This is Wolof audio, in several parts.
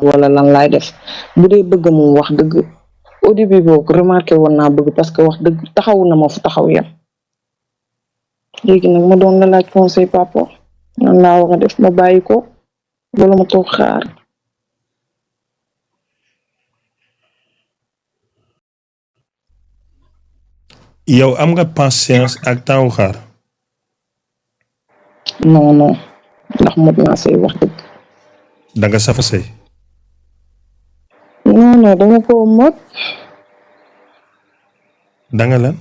wala lan laay def bu dee bëgg moom wax dëgg au début boobu remarqué woon naa bëgg parce que wax dëgg taxawu na ma fu taxaw yam léegi nag ma doon la laaj conseil papa nan laa war a def ma bàyyi ko wala ma toog xaar. yow am nga patience ak temps wu xaar. non non ndax mot naa say wax dëgg. da nga safa sëy. non non dama ko mot. da nga lan.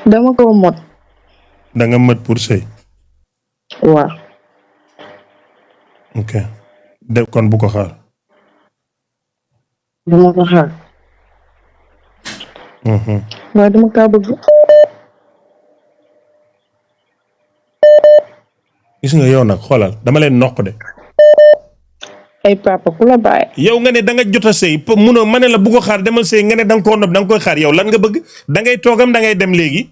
dama ko mot. da nga mët pour sëy. waaw. ok de kon bu ko xaar. dama ko xaar. waaye dama kaa bëgg. gis nga yow nag xoolal dama leen noq de. ay papa ku la bàyyi. yow nga ne da nga jot a sëy munoo ma ne la bu ko xaar demal sëy nga ne da nga koo nopp da nga koy xaar yow lan nga bëgg da ngay toogam da ngay dem léegi.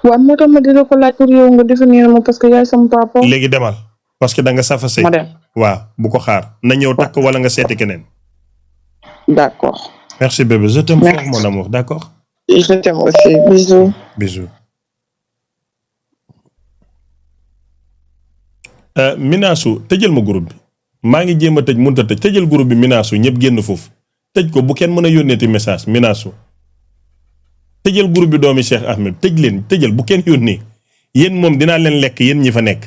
waaw moo tax ma dina ko laaj pour yow nga définir ma parce que yaay sama papa. léegi demal parce que da nga safa sëy. ma dem waaw bu ko xaar na ñëw takk wala nga seeti keneen. d'accord. merci bébé je t'aime fort mon amour d'accord. je t'aime aussi bisous. bisous. Minaasu tëjal ma groupe bi maa ngi jéem a tëj mënut a tëj tëjal groupe bi Minaasu ñëpp génn foofu tëj ko bu kenn mën a yónneeti message Minaasu tëjal groupe bi doomi Cheikh Ahmed tëj leen tëjal bu kenn yónnee yéen moom dinaa leen lekk yéen ñi fa nekk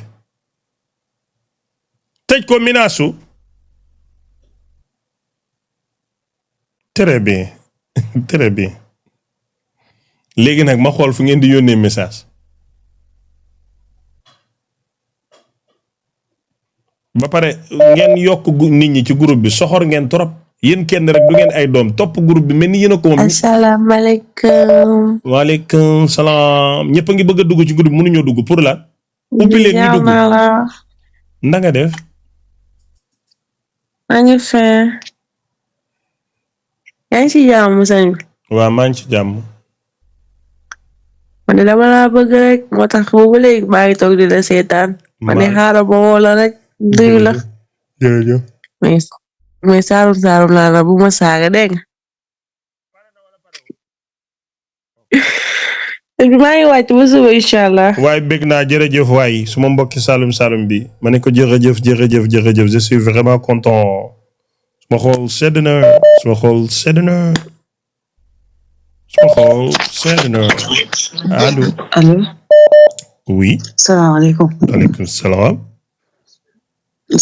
tëj ko Minaasu. très bien très bien léegi nag ma xool fu ngeen di yónnee message. ba pare ngeen yokk nit ñi ci groupe bi soxor ngeen trop yéen kenn rek du ngeen ay doom topp groupe bi mel ni yéen a ko moom. asalaamaaleykum. waaleykum salaam ñëpp a ngi bëgg a dugg ci groupe bi mënuñoo dugg pour la. ubbi leen ñu dugg na nga def. maa ngi fi. yaa ngi ci jàmm sëñ bi. waaw maa ngi ci jàmm. man de dama laa bëgg rek moo tax boobu léegi maa ngi toog di la seetaan. ma ne xaaral ba woo la rek. duy la jërëjëf. mais saarum laa la bu ma saaga dégg nga. maa ngi wàcc ba suba incha allah. waaye bëgg naa jërëjëf waay suma mbokki Saloum bi ma ne ko jërëjëf je suis vraiment content. suma xool sedd na suma xool sedd na allo. allo. oui. salaamaaleykum. waaleykum salaam.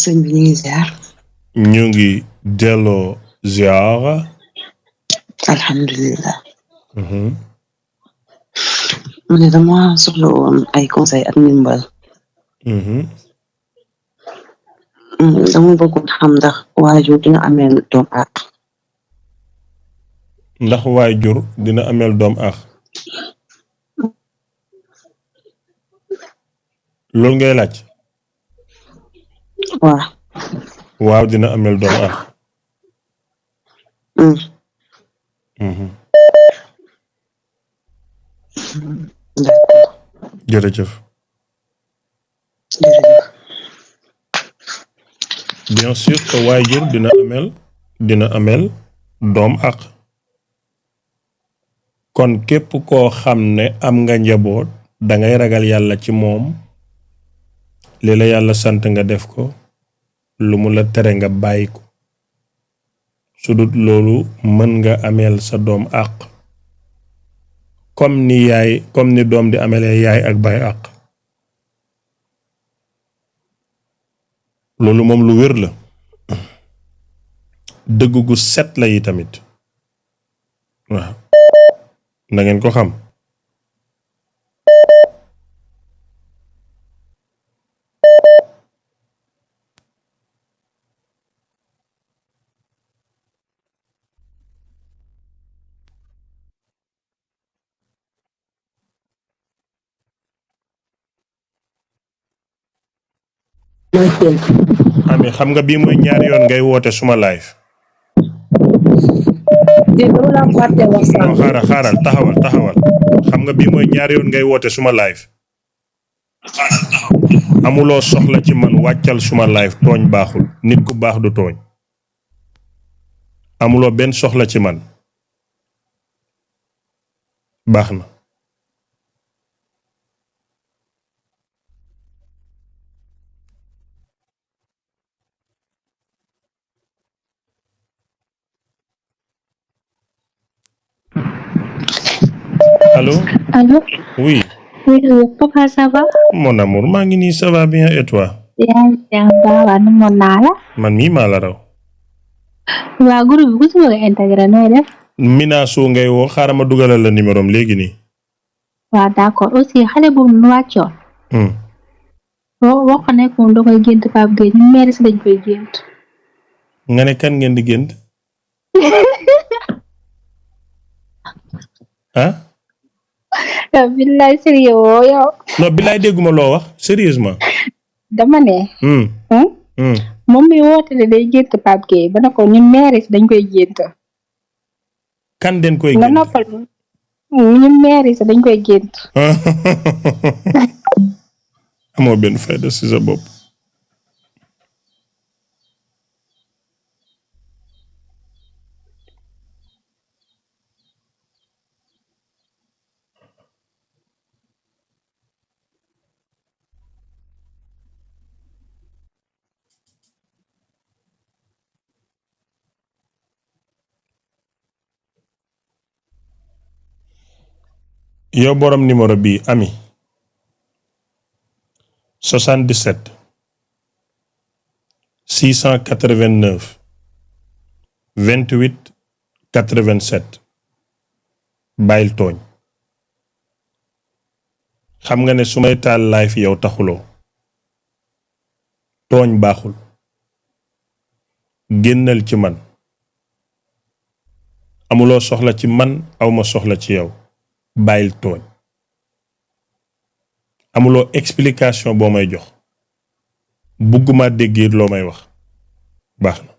sëñ bi ñu ngi ziar. ñu ngi delloo ziar. alhamdulilah. mu ne dama soxla woon ay conseil ak ndimbal. dama bëggoon xam ndax waajur dina ameel doom àq. ndax waajur dina ameel doom àq. loolu ngay laaj. waaw. waaw dina ameel doom àq. jërëjëf. bien sûr que waajur dina ameel doom àq. kon képp koo xam ne am nga njaboot dangay ragal yàlla ci moom li la yàlla sant nga def ko lu mu la tere nga bàyyi ko su dut loolu mën nga ameel sa doom àq comme ni doom di amelee yaay ak baay àq loolu moom lu wér la dëgg gu set la yi tamit waaw na ngeen ko xam. ami xam nga bii mooy ñaari yoon ngay woote suma live. xaaral taxawal xam nga bii mooy ñaari yoon ngay woote suma live. amuloo soxla ci man wàccal suma live tooñ baaxul nit ku baax du tooñ amuloo benn soxla ci man baax na allô Allô? oui Oui, papa, ça va? mon amour maa ngi nii ça va bien et toi yaa ngi jàmm baax namoon naa la. man mii maa la raw waa groupe bi ku si bëgg a intégré nooy def. Minasu ngay woo xaaral ma dugalal la numéro am léegi nii waaw d'accord aussi xale boobu nu wàccoon. wax ko nekk moom da koy gént Pape Gueye ñu meeri si dañ koy gént. nga ne kan ngeen di gént ah billaay sérieux woo yow. non bilaay dégguma loo wax sérieusement dama ne. moom mi woote ne day gént Pape Gueye ba ne ko ñu meeri si dañ koy gént. kan den koy nga gént noppal ñu meeri si dañ koy gént. amoo benn fayda si sa bopp yow borom numéro bi ami 77 689 28 87 bàyyil tooñ xam nga ne su may taal live yow taxuloo tooñ baaxul génnal ci man amuloo soxla ci man awma soxla ci yow bàyyil tooñ amuloo explication boo may jox bugguma déggee loo may wax baax na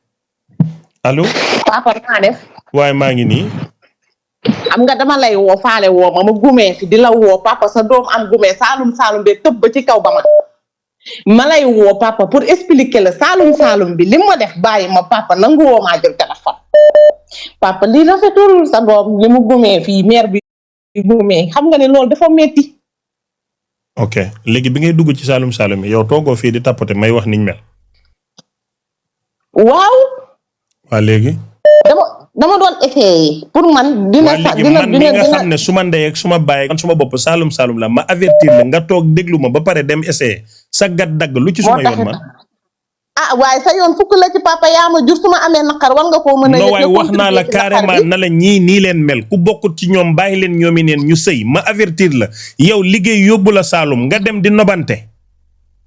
allo papa naa def waaye maa ngi nii xam nga dama lay woo faale woo ma gumee fi di la woo papa sa doom am gumee saalum be tëb ba ci kaw ba ma lay woo papa pour expliquer la saalum bi li ma def bàyyi ma papa nangu woo maa jël téléphone papa lii rafetul sa doom li mu gumee fii mère bi gumee xam nga ne loolu dafa metti ok léegi bi ngay dugg ci saalum yi yow toogoo fii di tapoter may wax niñ mel waaw waa léegi dama doon essayer pour man dina man mi nga xam ne su ma ndey ak su ma baay man suma bopp saalum la ma avertir la nga toog déglu ma ba pare dem essayer sa gat dagg lu ci suma yoon man waaye sa yoon fukk la ci papa yaa ma jur su ma amee naqar war nga koo mën a no waaye wax naa la carrément na la ñii nii leen mel ku bokkut ci ñoom bàyyi leen ñoomi neen ñu sëy ma avertir la yow liggéey yóbbu la saalum nga dem di nobante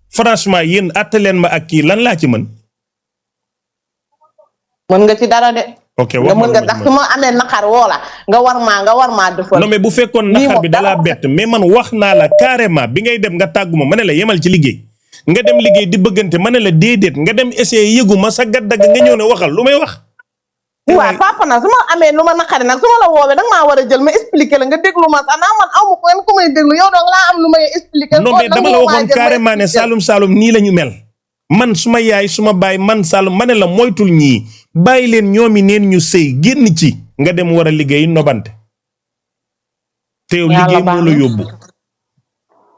franchement yéen atte leen ma ak kii lan laa ci mën nga ci dara de ok nga mën nga tax su ma amee naqar woo la nga war maa defal non mais bu fekkoon naqar bi dalaa bett mais man wax naa la carrément bi ngay dem nga tàgguma ma ne la yemal ci liggéey nga dem liggéey di bëggante ma ne la déedéet nga dem essayer yëguma sa gaddagg nga ñëw ne waxal lu may wax waaw papa nag su ma amee lu ma naqari nag su ma la woowee danga maa war a jël ma expliquer la nga déglu ma sax ndax man amu ko ku may déglu yow dong laa am lu may expliquer non mais dama la waxoon carrément ne saalum nii la ñu mel man suma yaay suma baay man saalum ma ne la moytul ñii bàyyi leen ñoomi neen ñu sëy génn ci nga dem war a liggéey nobante te yow liggéey moo la yóbbu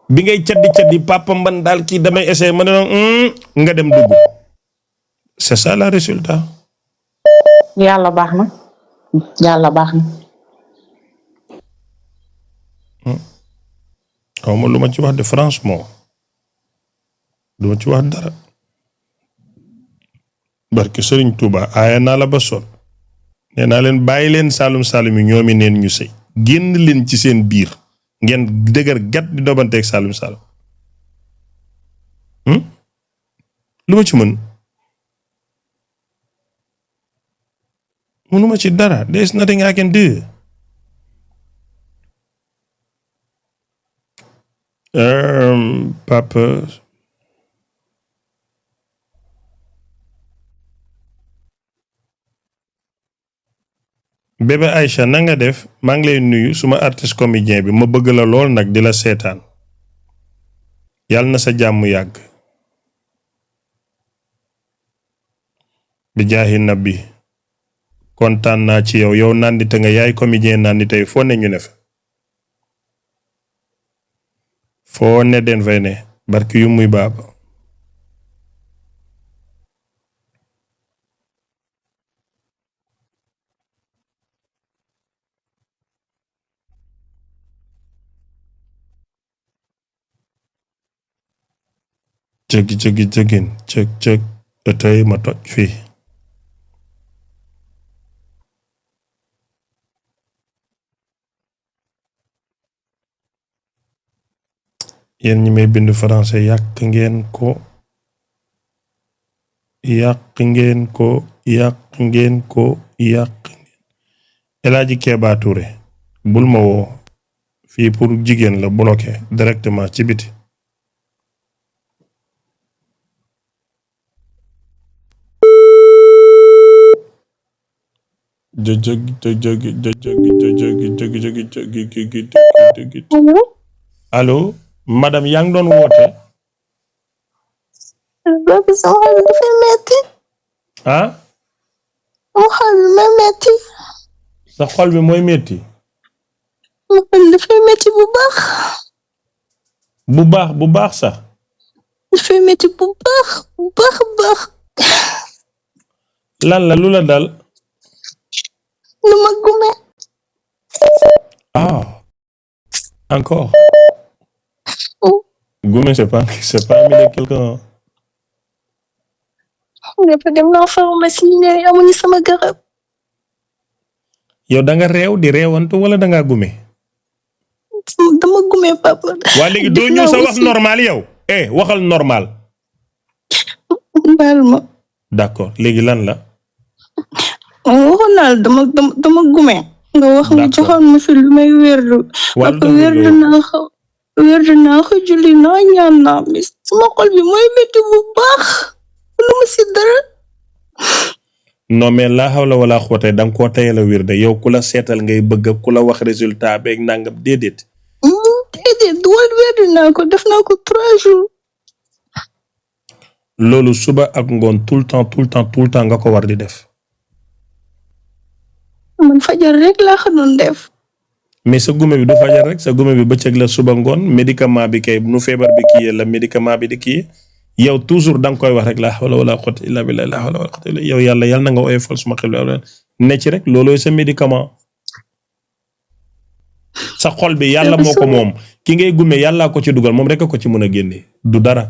bi ngay caddi papa man daal kii damay essayer ma ne nga dem dugg c'est ça le résultat yàlla baax na xaw ma lu ma ci wax de franchement du ma ci wax dara barke Sëriñ Tuuba aaya naa la ba sol nee naa leen bàyyi leen saalum yi ñoomi neen ñu sëy génn leen ci seen biir ngeen dëgër gat di dobanteeg saalum lu ma ci mën mënuma ci dara there's nothing I can do papa bébé Aïcha na nga def maa ngi lay nuyu suma artiste comédien bi ma bëgg la lool nag di la seetaan yàlla na sa jàmm yàgg bi jaahi nabi kontaan naa ci yow nandite nga yaay comédien nandite yi foo ne ñu ne fa foo ne den fay ne barki yu muy baaba jëgin cëg te tey ma toj fii yéen ñi may bind français yàq ngeen ko El Hadji Keba Touré bul ma woo fii pour jigéen la bloqué directement ci biti allo madame yaa ngi doon woote Babi sama xol bi dafay metti. ah Sama xol bi may metti. sa xol bi mooy metti Sama xol bi dafay metti bu baax. bu baax sax Dafay metti bu baax baax. lan la lu la dal Nu ma gume. ah encore Goumé c'est pas ami de quelqu'un Dafa dem naa pharmacie ne amuñu sama garab. yow da nga réew di réewantu wala da nga Goumé Dama gume papa. waa léegi doo ñëw sa wax normal yow waxal normal Baal ma. d'accord léegi lan la waxoon naa la dama gume. Nga wax nga joxoon ma fi lu may wérdu. Papa wérdu naa ko julli naa ñaan naa mis sama xol bi mooy metti bu baax. Lu ma si dara. non mais laa hawla wala quwwata danga koo tayal a wér de yow ku la seetal ngay bëgg ku la wax résultat beeg nangam déedéet. Déedéet wérdu naa ko def naa ko 3 jours. loolu suba ak ngoon tout le temps nga ko war di def. Man fajar rek laa ko doon def. mais sa gume bi du fajar rek sa gume bi bëccëg la suba ngoon médicament bi kay nu feebar bi kii la médicament bi di kii yow toujours danga koy wax rek laa hawla wala quwwata illa billah laa hawla wala quwwata illa yow yàlla na nga oyofal suma xel ne ci rek loolooy sa médicament. sa xol bi yàlla moo ko moom ki ngay gume yàllaa ko ci dugal moom rek a ko ci mën a génne du dara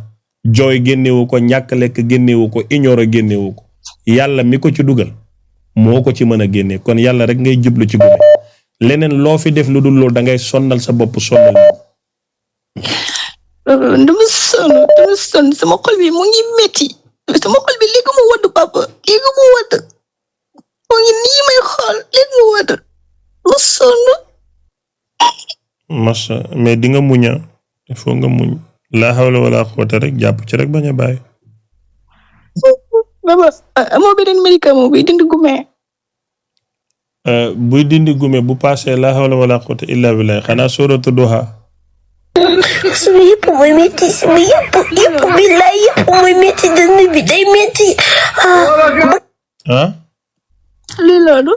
jooy génnewu ko ñàkk lekk génnewu ko ignore génnewu ko yàlla mi ko ci dugal moo ko ci mën a génne kon yàlla rek ngay jublu ci gume leneen loo fi def lu dul loolu da ngay sonnal sa bopp sonnal dama sonn sama xol bi mu ngi metti sama xol bi léegi mu wadd papa léegi mu wadd mu ngi nii may xool léegi mu wadd ma sonn masa mais di nga muña il faut nga muñ laa hawla wala quwwata rek jàpp ci rek bañ a bàyyi baba amoo beneen médicament buy dindi gume buy dindi gume bu passé laa hawla wala quwwata illa billah xanaa sooratu Duha sama yëpp mooy metti sama yëpp billaay yëpp mooy metti dënn bi day metti lii loolu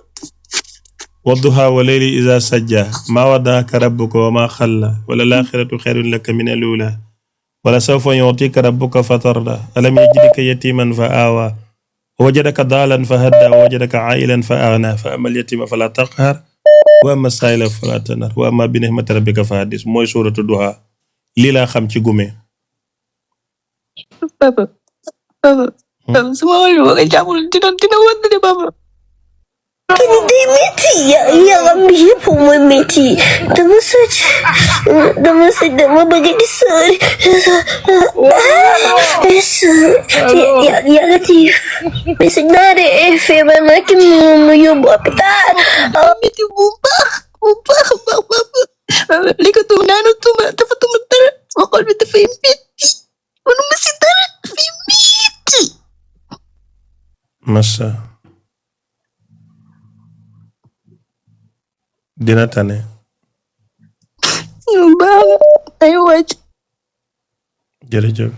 wadduha wa layli iza sajja ma waddaaka rabbuka wa ma xalla wala laaxiratu xayrun laka min al-uula wala sawfa yu'tika rabbuka fatarda alam yajidka yatiman fa aawa wa wajadaka daalan fa hadda wa wajadaka aa'ilan fa aghnaa fa amma al-yatiima fala taqhar wa amma as-saa'ila fala tanhar wa amma bi ni'mati rabbika fa haddis mooy suuratu Duha lii laa xam ci gume papa sama wàll bi nga jàppul dina wadd de papa kini day metti yaram bi yëpp mooy metti dama soj dama bëgg di sori yaa Latif mais su naare feebar na ki mu yóbbu hôpital metti bu baax papa lekkatuma naanatuma dafa tuma dara sama xol bi dafay metti mënuma si dara dafay metti masa dina tane baax ay wàcc jërëjëf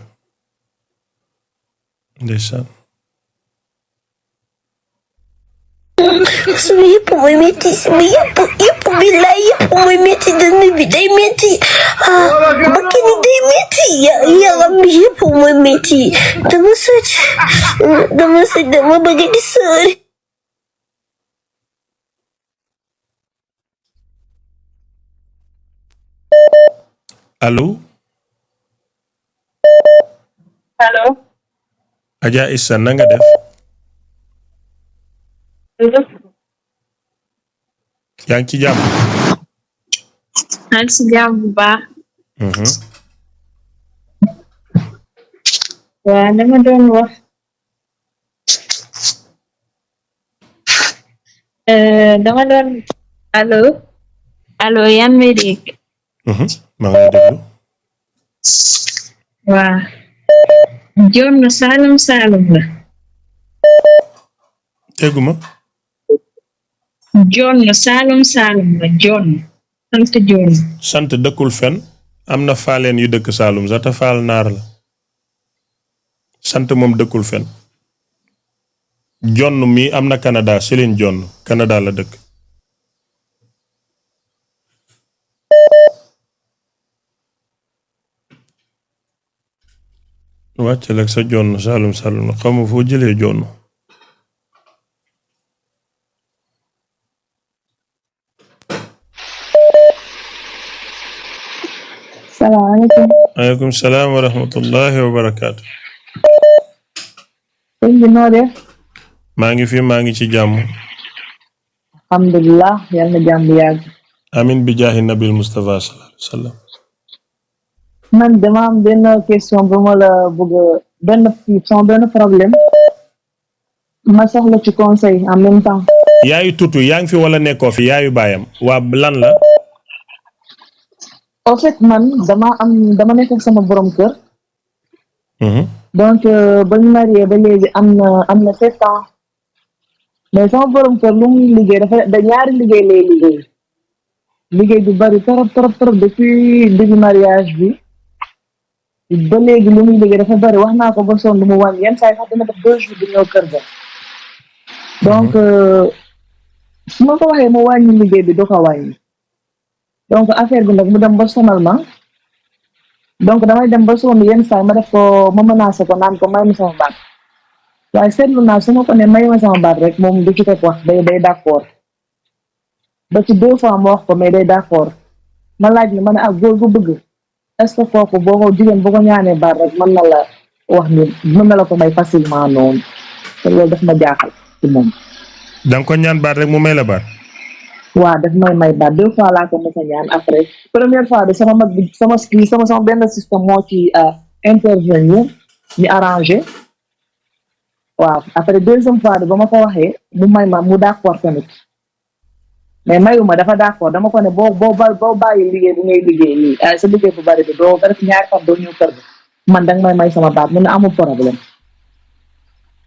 ndeysaan suñu yëpp mooy métti sama yëpp billaay yëpp mooy métti dënn bi day métti bakkan yi day métti yaram bi yëpp mooy métti dama bëgg di sori. allo allo. Adja Issa na nga def yaa ngi ci jàmm maa ngi si jàmm bu baax. waaw dama doon wax. dama doon allo yan may dégg. maa ngi lay déglu waaw. John Saalum la. teguma John Saalum la John. sant John. sant dëkkul fen am na faaleen yu dëkk Saalum sax te faal naar la sant moom dëkkul fen John mi am na Canada Céline John Canada la dëkk wàccal ak sa John Saalum xaw ma foo jëlee John salaamaaleykum. aleykum salaam wa rahmatullahi wa barakaatu. sëñ bi noo def. maa ngi ci jàmm. alhamdulilah yal na jàmm yàgg. amin bi jaahi nabil Mustafa sallallahu alayhi wa sallam. man dama am benn question bu ma la bëgg benn problème. ma soxla ci conseil en même temps. yaayu tutu yaa ngi fi wala nekkoo fi yaayu baayam waa lan la. en fait man dama nekk ak sama borom kër. donc ba ñu marié ba léegi am na 7 ans. mais sama borom kër lu muy liggéey da ñaari liggéey lay liggéey bu bari trop depuis début mariage bi ba léegi lu muy liggéey dafa bari wax naa ko ba sonn lu mu wàññi yenn saa yi sax dina def 2 jours di ñëw kër ga. donc su ma ko waxee mu wàññi liggéey bi du ko wàññi. donc affaire bi nag mu dem ba sonal ma donc damay dem ba sonn yenn saa ma def ko ma menacé ko naan ko may ma sama baat waaye seetlu naa su ma ko ne may ma sama baat rek moom du ci teg wax day d'accord ba ci 2 fois ma wax ko mais day d'accord ma laaj ni ma ne góor gu bëgg est-ce que kooku boo ko jigéen boo ko ñaanee baat rek mën na la wax ni mën na la ko may facilement noonu te loolu daf ma jaaxal ci moom. danga ko ñaan baat rek mu may la baat. waaw daf may baat 2 fois laa ko mos a ñaan après première fois bi sama mag bi sama benn système moo ci intervenir ñu arrangé waaw après 2e fois bi ba ma ko waxee mu may ma mu d'accord tamit mais mayuma dafa d'accord dama ko ne boo bàyyi liggéey bu ngay liggéey nii sa liggéey bu bari bi doo def ñaari fan doo ñëw kër gi man danga may sama baat mu ne amul problème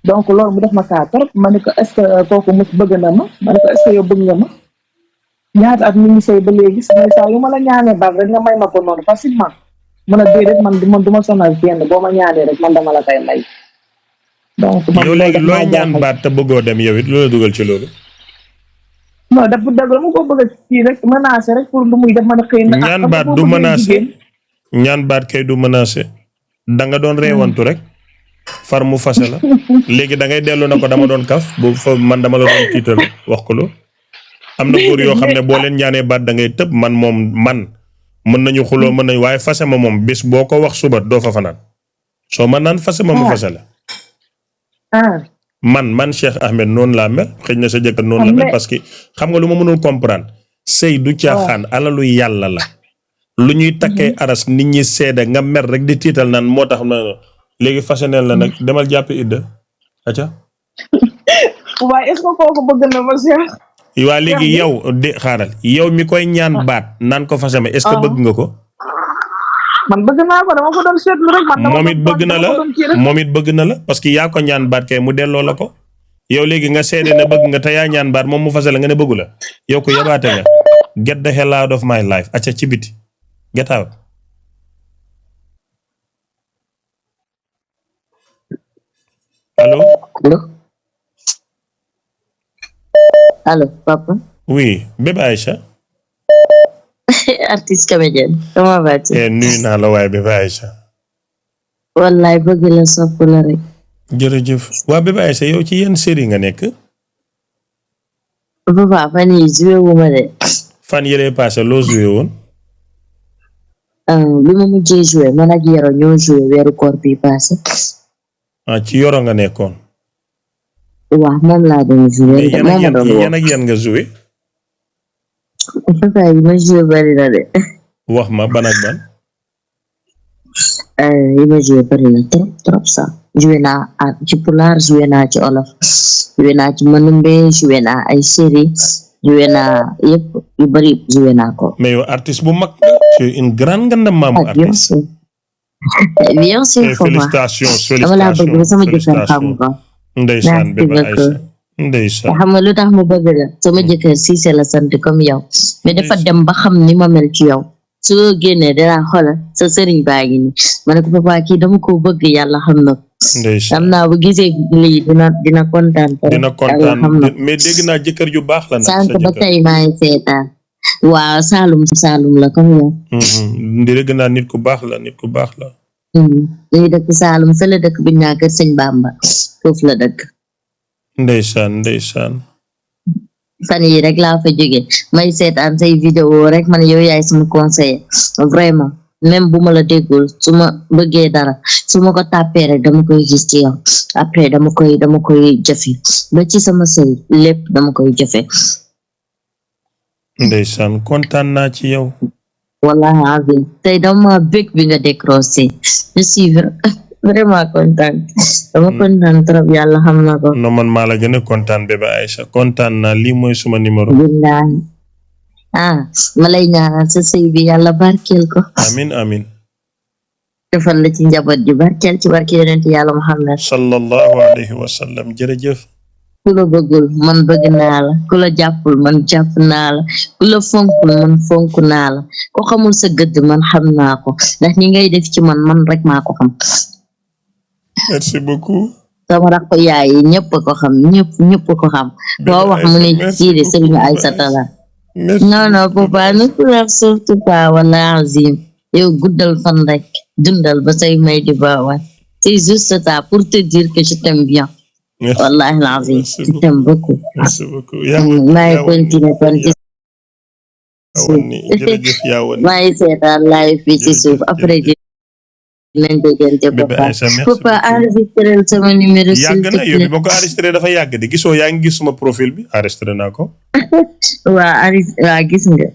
donc loolu mu def ma kaa trop ma ne ko est-ce que kooku mos bëgg na ma ne ko est-ce que yow bëgg nga ma ñaata at mi ngi sëy ba léegi mais saa yu ma la ñaanee baat rek nga may ma ko noonu facilement mun a déedéet man du ma sonal kenn boo ma ñaanee rek man dama la koy may. donc man yow léegi looy ñaan baat te bëggoo dem yow it loola dugal ci loolu. non dafa dëgg mu ko bëgg kii rek menacé rek pour lu muy def mën a xëy na. ñaan baat du menacé ñaan baat kay du menacé da nga doon reewantu rek far mu fase la léegi da ngay dellu na ko dama doon kaf bu fa man dama la doon tiital wax ko lu am na góor yoo xam ne boo leen ñaanee baat da ngay tëb man mën nañu xuloo mën nañu waaye fase ma moom bés boo ko wax suba doo fa fanaan soo ma naan fase ma mu fase la. man Cheikh Ahmed noonu laa mel xëy na sa jëkkër noonu la mel parce que xam nga lu ma mënul comprendre sëy du caaxaan alalu yàlla la lu ñuy takkee aras nit ñi seede nga mer rek di tiital naan moo tax na léegi faseneel la nag demal jàppi idda aca waaye est-ce que kooku bëgg na ma Cheikh waa léegi yow de xaaral yow mi koy ñaan baat naan ko fase ma est-ce que bëgg nga ko man bëgg naa ko dama ko doon seetlu rek moom it bëgg na la parce que yaa ko ñaan baat kay mu delloo la ko yow léegi nga seede ne bëgg nga te yaa ñaan baat moom mu fase la nga ne bëggu la yow ko yabaate nga get the hell out of my life acca ci biti get out allo. allo papa. oui bébé Aïcha. artiste comédienne comment vas-tu. nuyu naa la waaye bébé Aïcha. wallaay bëgg la sopp la rek. jërëjëf waa bébé Aïcha yow ci yenn série nga nekk. papa fan yii joué wu ma de. fan yëlee passé loo joué woon. bi ma mujjee joué man ak Yoro ñoo joué weeru koor bi passé. ci Yoro nga nekkoon. waaw moom laa doon joué. yan ak yan nga joué. papa yi ma joué bari na de. wax ma ban ak ban. yi ma joué bari na trop sax. joué naa ci pulaar joué naa ci olof. joué naa ci manumbe joué naa ay série joué naa yëpp yu bari joué naa ko. mais yow artiste bu mag tu es une grande maamu artiste. bien sûr félicitations dama laa bëgg sama jëkkër xam ko. ndeysaan bébé Aïcha ndeysaan. xam nga lu tax mu bëgg la sama jëkkër Cissé la sant comme yow mais dafa dem ba xam ni ma mel ci yow su génnee danaa xoolal sa sëriñ baa ngi ni ma ne ko papa kii dama ko bëgg yàlla xam na ko. ndeysaan xam naa bu gisee lii dina kontaan. dina kontaan mais dégg naa jëkkër ju baax la nag. sànq ba tey maa ngi seetaan. waaw Saalum la comme yow. dégg naa nit ku baax la nit ku baax la. léegi dëkk Saalum fële dëkk bi ñu naan Kër Sëñ Bamba foofu la dëkk. ndeysaan. fan yi rek laa fa jóge may seetaan say vidéo rek man yow yaay sama conseiller vraiment même bu ma la déggul su ma bëggee dara su ma ko tàppee rek dama koy gis ci yow après dama koy jëfe ba ci sama sëy lépp dama koy jëfe. ndeysaan kontaan naa ci yow. wallahi azim tey dama bëgg bi nga décroché je suis vraiment content dama kontaan trop yàlla xam na ko. non man maa la gën a kontaan bébé Aïcha kontaan naa lii mooy suma numéro. billahi ma lay ñaanal sa sëy bi yàlla barkeel ko. amin defal la ci njaboot ji barkeel ci barke yonent yàlla Muhammad sallallahu alayhi wa sallam jërëjëf. ku la bëggul man bëgg naa la ku la jàppul man jàpp naa la ku la fonkul man fonk naa la ko xamul sa gëdd man xam naa ko ndax ni ngay def ci man rek maa ko xam. merci beaucoup. sama rakk yaay yi ñëpp ko xam ñëpp ko xam. boo wax mu ne kii de Serigne Aïssata la. non papa ne pleure surtout pas wala azim yow guddal fan rek dundal ba say may di baawaat c'est juste ça pour te dire que je t'aime bien. wallahi lazim je t'aime beaucoup. merci beaucoup maa ngi continuer kon ci suuf maa ngi seetaan live fii ci suuf après nañ déggante papa enregistré sama numéro yàgg na yow bi ma ko enregistré dafa yàgg de gisoo yaa ngi gis suma profil bi enregistré naa ko. waa gis nga.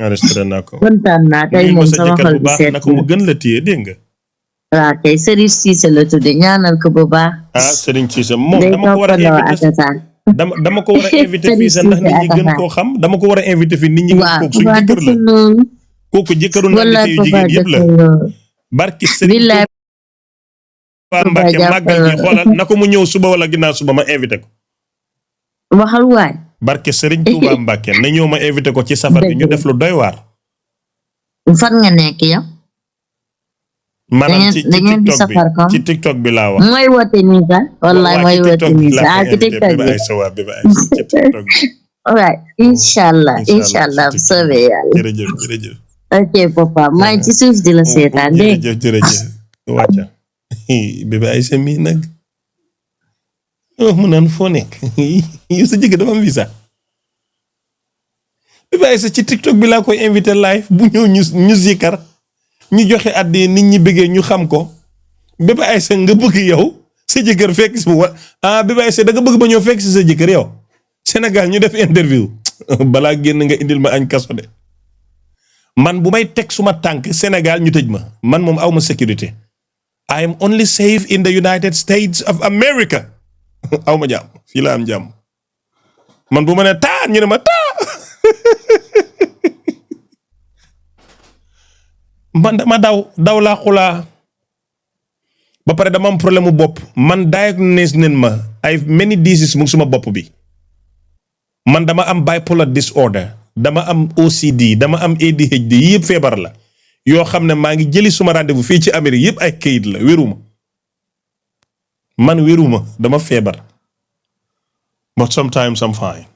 enregistré naa ko. kontaan naa tey moom sama xol bi seet na ko mu gën la téye dégg nga. waaw kay Serigne Cissé la tudde ñaanal ko bu baax. Serigne Cissé moom dama ko war a invité dama ko war a invité fii sax ndax nit ñi gën koo xam dama ko war a invité fii nit ñi gën koo suñu jëkkër la kooku jëkkëru ndandite yu jigéen yëpp la barki Serigne Touba Mbacke màggal gi xoolal na ko mu ñëw suba wala ginnaaw suba ma invité ko waxal waay barki Serigne Touba Mbacke na ñëw ma invité ko ci safar bi ñu def lu doy waar fan nga nekk yow maanaam ci TikTok bi laa wax. mooy woote nii sax wallaay mooy woote nii sax ci TikTok bi ci TikTok bi. alright inshallah bu soobee yàlla. jërëjëf. ok papa maa ngi ci suuf di la seetaan dégg nga. jërëjëf wàcca bébé Aïssa mii nag mu naan foo nekk yow sa jëkkër dafa am visa bébé Aïssa ci TikTok bi laa koy invité live bu ñëw ñu zikar ñu joxe addi nit ñi bëggee ñu xam ko bébé Aïssa nga bëgg yow sa jëkkër fekk si bébé Aïssa da nga bëgg ba ñëw fekk si sa jëkkër yow Sénégal ñu def interview balaa génn nga indil ma añ kaso de man bu may teg suma tànk Sénégal ñu tëj ma man moom awma sécurité I am only safe in the United States of America awma jàmm fii la am jàmm man bu ma ne taa ñu ne ma taa man dama daw laa xulaa ba pare dama am problème mu bopp man diagnose nen ma ay many diseases mu ngi suma bopp bi man dama am bipolar disorder dama am OCD dama am ADHD yëpp feebar la yoo xam ne maa ngi jëli suma rendez-vous fii ci Amérique yëpp ay kayit la wéruma man wéruma dama feebar but sometimes I'm fine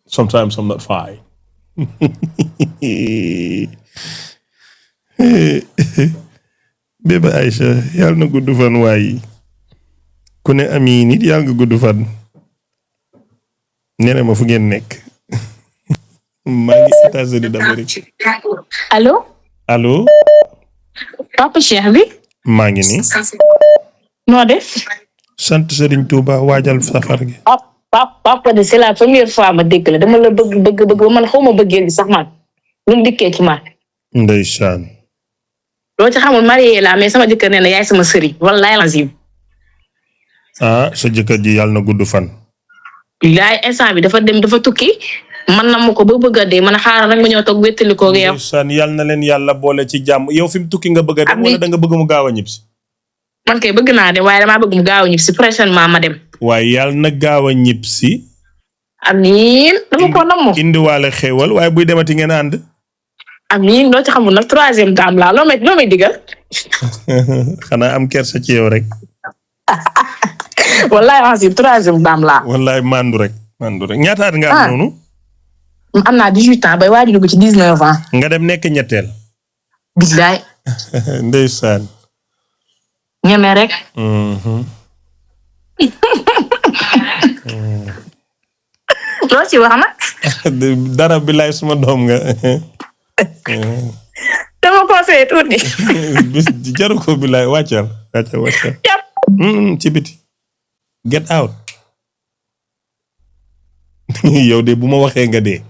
sometimes I'm not fine Bébé Aïcha yàlla na gudd fan waaye ku ne amiin nit yàlla nga gudd fan nee na ma fu ngeen nekk maa ngi États-Unis d'Amérique allo allo papa Cheikh bi maa ngi ni noo def sant Serigne Touba waajal safar gi papa de c'est la première fois ma dégg la dama la bëgg ba man xaw ma bëggee gi sax man ñu dikkee ci man ndeysaan loo ci xamul marié la mais sama jëkkër nee na yaay sama sëriñ wallahi lazim ah sa jëkkër ji yàlla na gudd fan bilaay instant bi dafa tukki man na ma ko ba bëgg a dee man a xaaral rek ma ñëw toog wéttali ko yow ndeysaan yàlla na leen yàlla boole ci jàmm yow fi mu tukki nga bëgg a dem wala da nga bëgg mu gaaw a ñibbisi man kay bëgg naa dem waaye damaa bëgg mu gaaw a ñibbisi prochainement ma dem waaye yàlla na gaaw a ñibbisi amiin dama ko nam moom indiwaale xéewal waaye buy demati ngeen ànd amiin loo ci xamul nag 3e dame laa loo may digal xanaa am kersa ci yow rek wallaay asi 3e dame laa wallaay mandu rek ñaata at nga am noonu am naa 18 ans bay waaj dugg ci 19 ans nga dem nekk ñetteel billaay ndeysaan ñeme rek loo ci wax nag dara billaay suma doom nga dama conseillé tuuti bis jaru ko billaay wàccal ci biti get out yow de bu ma waxee nga dee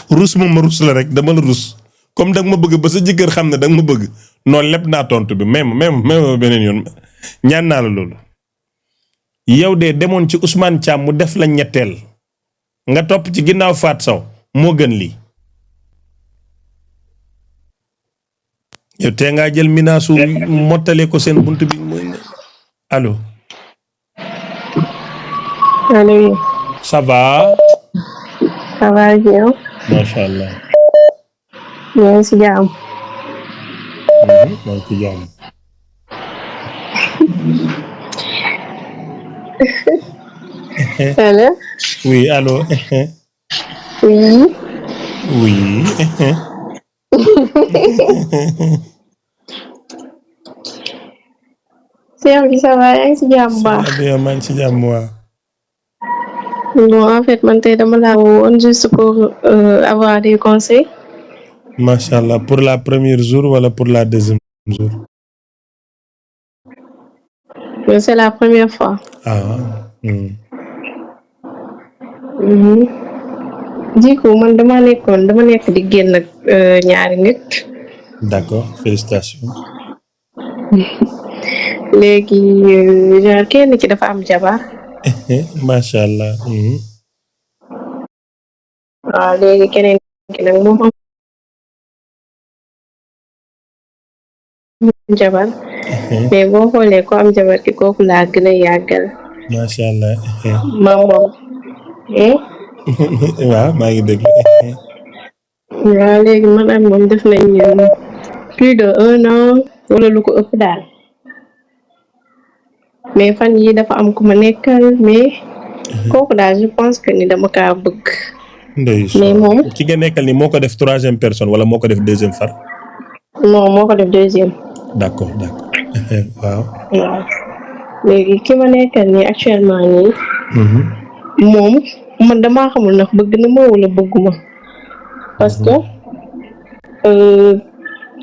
rus ma rus la rek dama la rus comme danga ma bëgg ba sa jëkkër xam ne danga ma bëgg noonu lépp naa tontu bi même beneen yoon ñaan naa la loolu yow de demoon ci Ousmane Thiam mu def la ñetteel nga topp ci ginnaaw Faat Sow moo gën lii yow tee ngaa jël minaasu mottale ko seen bunt bi allo allo ça va ça va bien macha allah yaa ngi si jàmm maa ngi ci jàmm allo oui allo oui oui Cheikh bi ça va yaa ngi si jàmm baax maa ngi ci jàmm waa bon en fait man tey dama laa woon juste pour avoir des conseils macha allah pour la première jour wala pour la deuxième jour c'est la première fois Diku man dama nekk di génn ak ñaari nit d'accord félicitations léegi genre kenn ki dafa am jabar macha allah waaw léegi keneen ki nag moom am jabar mais boo xoolee ko am jabar ki kooku laa gën a yàggal macha allah moom waaw maa ngi dégg waaw léegi man ak moom def nañ plus de 1 an wala lu ko ëpp daal mais fan yi dafa am ku ma nekkal mais kooku daal je pense que ni dama kaa bëgg mais moom ki nga nekkal ni moo ko def 3e personne wala moo ko def 2e far non moo ko def 2e d'accord waaw léegi ki ma nekkal ni actuellement nii moom man damaa xamul ndax bëgg na ma wala bëgguma parce que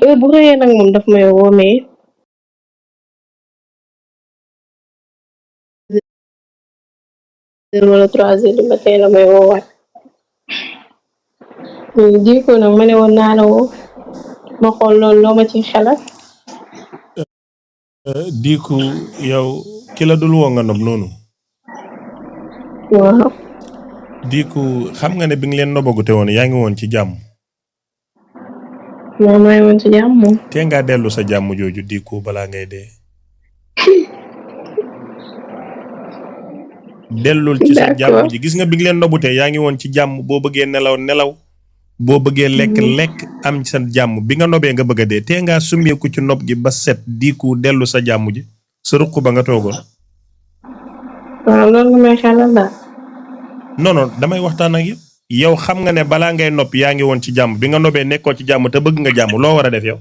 heure bu xëyee nag moom daf may woo mais wala 3 heures du matin la may woowaat di ko nag ma ne woon naa la woo ma xool loolu loo ma ci xelal diiku yow ki la dul woo nga nob noonu waaw diiku xam nga ne bi nga leen nobagute woon yaa ngi woon ci jàmm maa ngi woon ci jàmm moom te nga dellu sa jàmm jooju diiku balaa ngay dee dellul ci sa jàmm ji gis nga bi nga leen nobutee yaa ngi woon ci jàmm boo bëggee nelaw boo bëggee lekk am sa jàmm bi nga nobee nga bëgg a dee te nga summeeku ci nob gi ba set diiku dellu sa jàmm ji sa ruq ba nga toogoon waaw loolu nga may xelal daal. non non damay waxtaan ak yow xam nga ne balaa ngay nopp yaa ngi woon ci jàmm bi nga nobee nekkoo ci jàmm te bëgg nga jàmm loo war a def yow.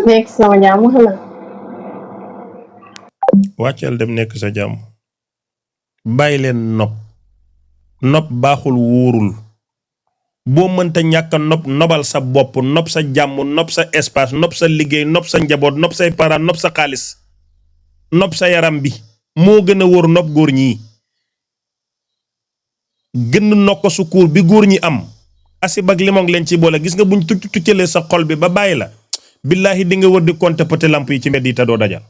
nekk sama jàmm xanaa. wàcceel dem nekk sa jàmm. bàyyi leen nopp baaxul wóorul boo mënta ñàkk nopp nobal sa bopp nopp sa jàmm nopp sa espace nopp sa liggéey nopp sa njaboot nopp say parents nopp sa xaalis nopp sa yaram bi moo gën a wóor nopp góor ñi gën nokko su kuur bi góor ñi am asib ak limong leen ci boole gis nga buñ tuccalee sa xol bi ba bàyyi la billaahi di nga wër di compter petit lamp yi ci mbedd yi te doo dajal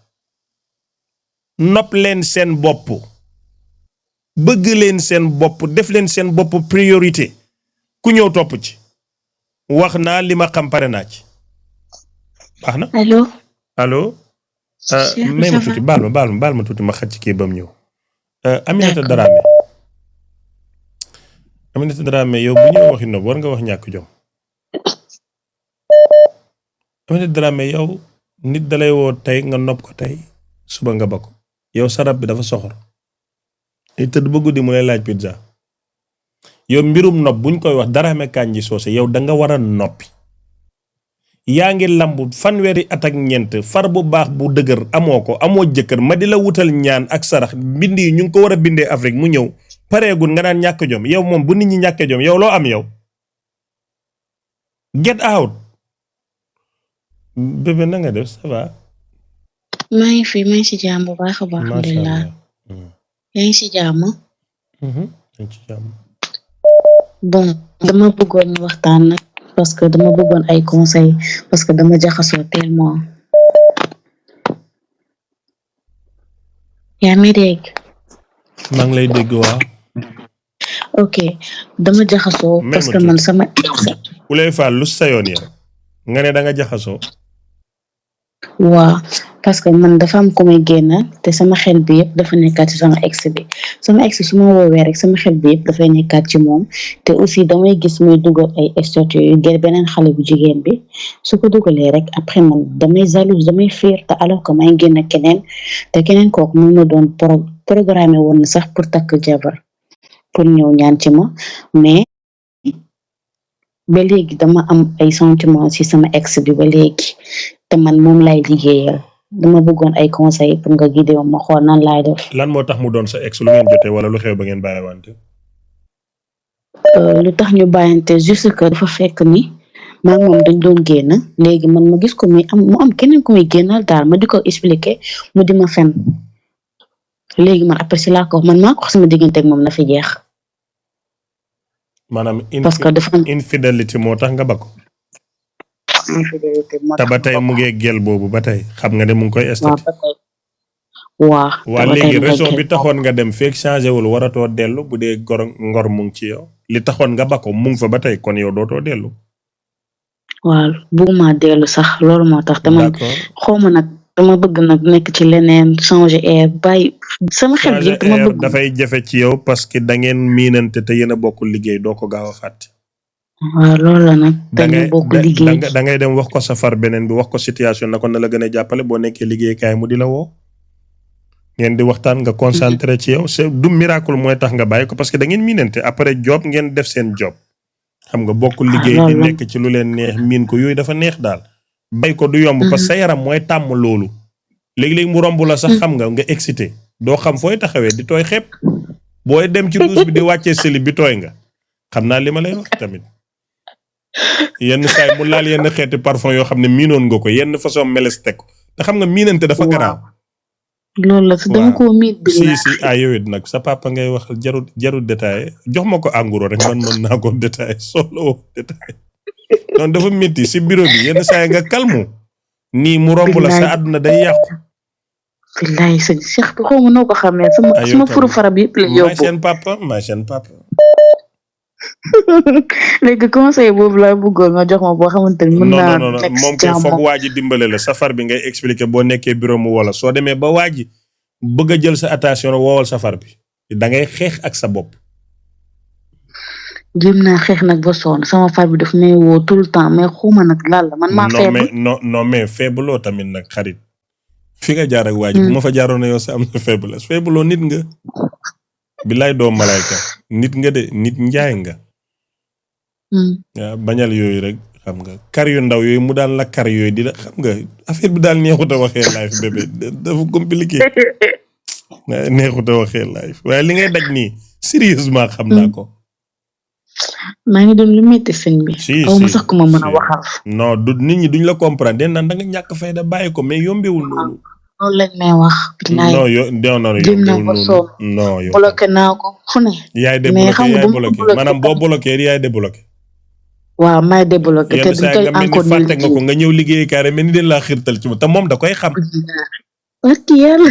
nopp leen seen bopp bëgg leen seen bopp def leen seen bopp priorité ku ñëw topp ci wax naa li ma xam pare naa ci baax na. allo. may ma tuuti baal ma tuuti ma xaj ci kii ba mu ñëw. Aminata Dramé yow bu ñëw waxi nopp war nga wax ñàkk jom. Aminata Dramé yow nit dalay woo tey nga nopp ko tey suba nga ba ko yow sarab bi dafa soxor. te tëdd ba guddi mu lay laaj pizza yow mbirum nopp buñ koy wax Dramé Kandji Socé yow da nga war a noppi yaa ngi lambu fanweeri at ak ñeent far bu baax bu dëgër amoo jëkkër ma di la wutal ñaan ak sarax bind yi ñu ngi ko war a bindee Afrique mu ñëw pareegul nga naan ñàkk jom yow moom bu nit ñi ñàkkee jom yow loo am yow get out bébé na nga def ça va. maa ngi fi maa ngi si jàmm bu baax a baax. alhamdulilah yaa ngi si jàmm. bon dama bëggoon waxtaan nag parce que dama bëggoon ay conseil parce que dama jaxasoo tellement. yaa ngi dégg. maa ngi lay dégg waa. ok dama jaxasoo. parce que man sama. Ulay Fall lu sayoon yow nga ne da nga jaxasoo. waaw parce que man dafa am ku may génn te sama xel bi yëpp dafa nekkaat ci sama ex bi sama ex su ma woowee rek sama xel bi yëpp dafay nekkaat ci moom te aussi damay gis muy dugal ay statut yu gën beneen xale bu jigéen bi su ko dugalee rek après man damay jalouse damay fiir te alors que may génn keneen te keneen kooku mu ma doon programmé woon na sax pour takk jabar pour ñëw ñaan ci ma mais ba léegi dama am ay sentiments ci sama ex bi ba léegi te man moom lay liggéeyal dama bëggoon ay conseils pour nga guider ma xool nan laay def. lan moo tax mu doon sa ex lu ngeen jotee wala lu xew ba ngeen bàyyiwante. lu tax ñu bàyyante juste que dafa fekk ni maa ngi moom dañ doon génn léegi man ma gis ko mu am keneen ku muy génnal daal ma di ko expliquer mu di ma fen léegi man après si laa ko man maa ko wax sama diggante ak moom na fi jeex. maanaam parce que dafa infidélité moo tax nga ba ko. te ba tey mu ngi gel boobu ba tey xam nga ne mu ngi koy estaté. waa léegi raison bi taxoon nga dem feek changé wul waratoo dellu bu dee ngor mu ngi ci yow li taxoon nga ba ko mu ngi fa ba tey kon yow dootoo dellu. waaw bëgguma dellu sax loolu moo tax. dama xawma nag dama bëgg nag nekk ci leneen changer air bàyyi sama xel bi dama bëgg. dafay jafe ci yow parce que da ngeen miinante te yéen a bokk liggéey doo ko gaaw a fàtte. waaw loolu la nag. dañu bokk liggéey da ngay dem wax ko safar beneen bi wax ko situation na ko na la gën a jàppale boo nekkee liggéeykaay mu di la woo. ngeen di waxtaan nga concentré ci yow c'est du miracle mooy tax nga bàyyi ko parce que da ngeen miinante après job ngeen def seen job. xam nga bokk liggéey di nekk ci lu leen neex miin ko yooyu dafa neex daal. bay ko du yomb parce que sa yaram mooy tàmm loolu. léegi-léegi mu romb la sax xam nga excité doo xam fooy taxawee di tooy xepp booy dem ci douche bi di wàccee seli bi tooy nga xam naa li ma lay wax tamit. yenn saay mu laal yenn xeeti parfum yoo xam ne miinoon nga ko yenn façon meleste ko te xam nga miinante dafa garaaw. loolu la dama ko miit bi si yow it nag sa papa ngay wax jarul détaillé jox ma ko engrais rek man mën naa ko détaillé solo détaillé donc dafa métti si bureau bi yenn saay nga calme nii mu romb la sa àdduna day yàqu. billaay sëñ Cheikh bi xaw ma noo ko xamee sama furu farab yëpp la yóbbu. maa seen papa. léegi conseil boobu laa bëggoon nga jox ma boo xamante ni mën naa nekk moom kay foog waa ji dimbale la safar bi ngay expliquer boo nekkee bureau mu wala soo demee ba waa ji bëgg a jël sa attention woowal safar bi da ngay xeex ak sa bopp. jéem naa xeex nag ba sonn sama far bi daf may woo tout le temps mais xuma nag lan la man maa faible. non mais faible loo tamit nag xarit fi nga jaar ak waa ji bu ma fa jaaroon yow sa am na faiblesse faibloo nit nga. billaay doo malayka nit nga de nit njaay nga. waaw bañal yooyu rek xam nga kar yu ndaw yooyu mu daan la kar yooyu di la xam nga affaire bi daal neexut a waxee live bébé dafa compliqué. neexut a waxee live waaye li ngay daj nii sérieusement xam naa ko. maa ngi doon lu metti sëñ bi. aw ma sax ku ma mën a waxal. non du nit ñi duñ la comprendre den naan da nga ñàkk fayda bàyyi ko mais yombewul noonu. loolu lañ may wax. non yombewul noonu. non yow bloqué naa ko fu ne. yaay débloqué maanaam boo bloqué yaay débloqué. waaw maay débloqué te duñ koy encore fàtte nga ko nga ñëw liggéey carré mais ni den laa xirtal ci te moom da koy xam.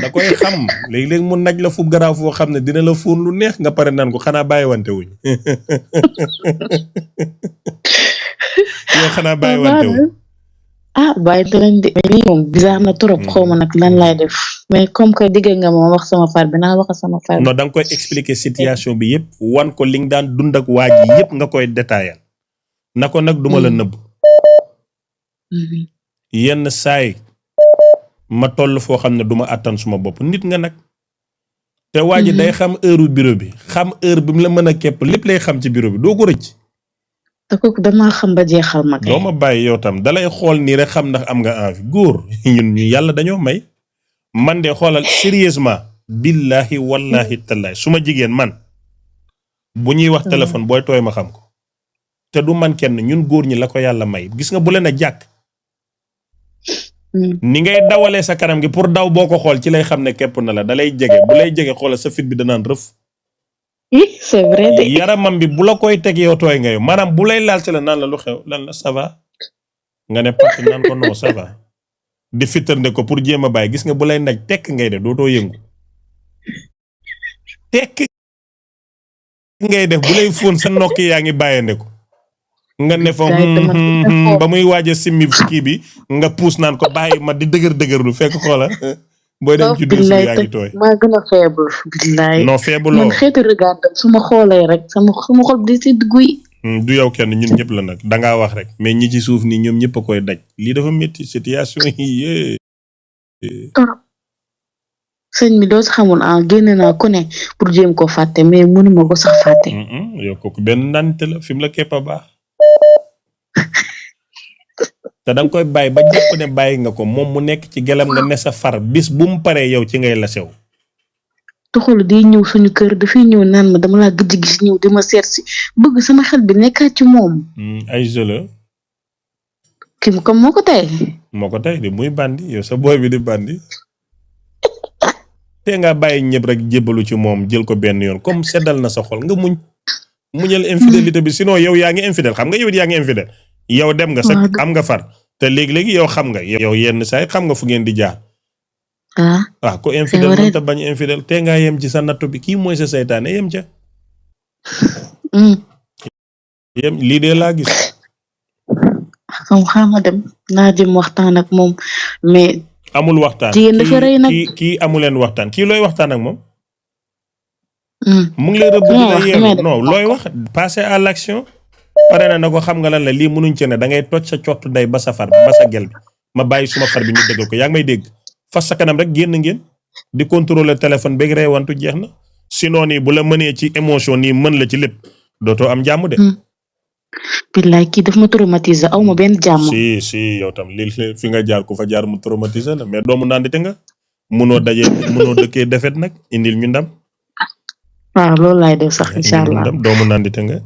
da koy xam léegi-léegi mu naj la fu garaaw foo xam ne dina la fóon lu neex nga pare naan ko xanaa bàyyiwante wuñ yow xanaa bàyyiwante wuñ bàyyite nañ de lii moom bizarre na trop xaw ma nag lan laay def mais comme que digg nga ma wax sama far bi naa wax sama far bi non da nga koy expliquer situation bi yëpp wan ko li nga daan dund ak waa ji yëpp nga koy détaillal na ko nag duma la nëbb yenn saay ma toll foo xam ne duma àttan suma bopp nit nga nag te waa ji day xam heure bureau bi xam heure bi mu la mën a képp lépp lay xam ci bureau bi doo ko rëcc te kooku damaa xam ba jeexal ma kay doo ma bàyyi yow tam dalay xool nii rek xam ndax am nga envie góor ñun ñu yàlla dañoo may man de xoolal sérieusement billahi wallahi tallahi su ma jigéen man bu ñuy wax téléphone booy tooy ma xam ko te du man kenn ñun góor ñi la ko yàlla may gis nga bu leen a jàkk ni ngay dawalee sa kanam gi pour daw boo ko xool ci lay xam ne képp na la dalay jege bu lay jege xoolal sa fit bi danaan rëf c'est vrai de yaramam bi bu la koy teg yow tooy nga yow maanaam bu lay laal ci la naan la lu xew lan la ça va nga ne pat naan ko non ça va di fittande ko pour jéem a bàyyi gis nga bu lay naj tekk ngay def dootoo yëngu tekk ngay def bu lay fóon sa nokki yaa ngi bàyyande ko nga ne fa ba muy waaja simmi kii bi nga puus naan ko bàyyi ma di dëgër-dëgërlu fekk xoola booy dem ci duus yaa ngi tooy maa gën a faible billaay non faible man xeetu regard su ma xoolee rek sama xol di si guy du yow kenn ñun ñëpp la nag dangaa wax rek mais ñi ci suuf nii ñoom ñëpp a koy daj lii dafa métti situation yi torop sëñ bi doo si xamul génne naa ku ne pour jéem koo fàtte mais mënuma ko sax fàtte yow kooku benn nante la fi mu la képp a baax te da nga koy bàyyi ba jàpp ne bàyyi nga ko moom mu nekk ci gelam nga ne sa far bis bu mu paree yow ci ngay la sew tuxul di ñëw suñu kër dafay ñëw naan ma dama laa gëj gis ñëw di ma seet si bëgg sama xel bi nekkaat ci moom ay jeu kii comme moo ko tey di muy bandi yow sa booy bi di bandi te nga bàyyi ñëpp rek jébbalu ci moom jël ko benn yoon comme seddal na sa xol nga muñal infidélité bi sinon yow yaa ngi infidèle xam nga yow yaa ngi infidèle yow dem nga sa am nga far te léegi-léegi yow xam nga yow yenn saa yi xam nga fu ngeen di jaar waaw ko infidèle mën ta bañ infidèle te nga yem ci sa nattu bi kii mooy sa seytaane yem ca yem lii de laa gis xam xama dem naa dem waxtaan ak moom mais amul waxtaan jigéen dafa rëy nag kii amuleen waxtaan kii looy waxtaan ak moom mu ngi lay rëbb di la yeewu non looy wax passer à l'action pare na ko xam nga lan la lii mënuñ ci ne da ngay toj sa cottu day ba sa far ba sa gel bi ma bàyyi suma far bi ñu dëggal ko yaa ngi may dégg fas sa kanam rek génn ngeen di contrôler téléphone beeg reewantu jeex na sinon nii bu la mënee ci émotion nii mën la ci lépp dootoo am jàmm de billaay kii daf ma traumatiser aw ma benn jàmm si yow tam li fi nga jaar ku fa jaar mu traumatiser la mais doomu nandite nga munoo dëkkee defet nag indil ñu ndam waaw loolu laay def sax incha allah doomu nandite nga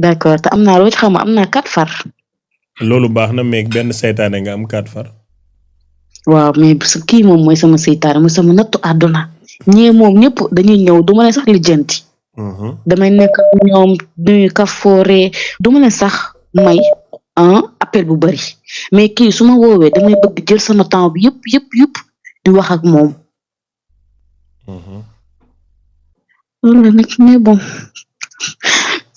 d'accord te am naa loo ci xam am naa 4 far loolu baax na mais benn seytaane nga am 4 far waaw mais kii moom mooy sama seytaane mooy sama nattu àdduna ñee moom ñëpp dañuy ñëw du ma leen sax lijjanti damay nekk ñoom duñu kafoore du ma leen sax may appel bu bari mais kii su ma woowee damay bëgg jël sama temps bi yëpp di wax ak moom loolu la nag mais bon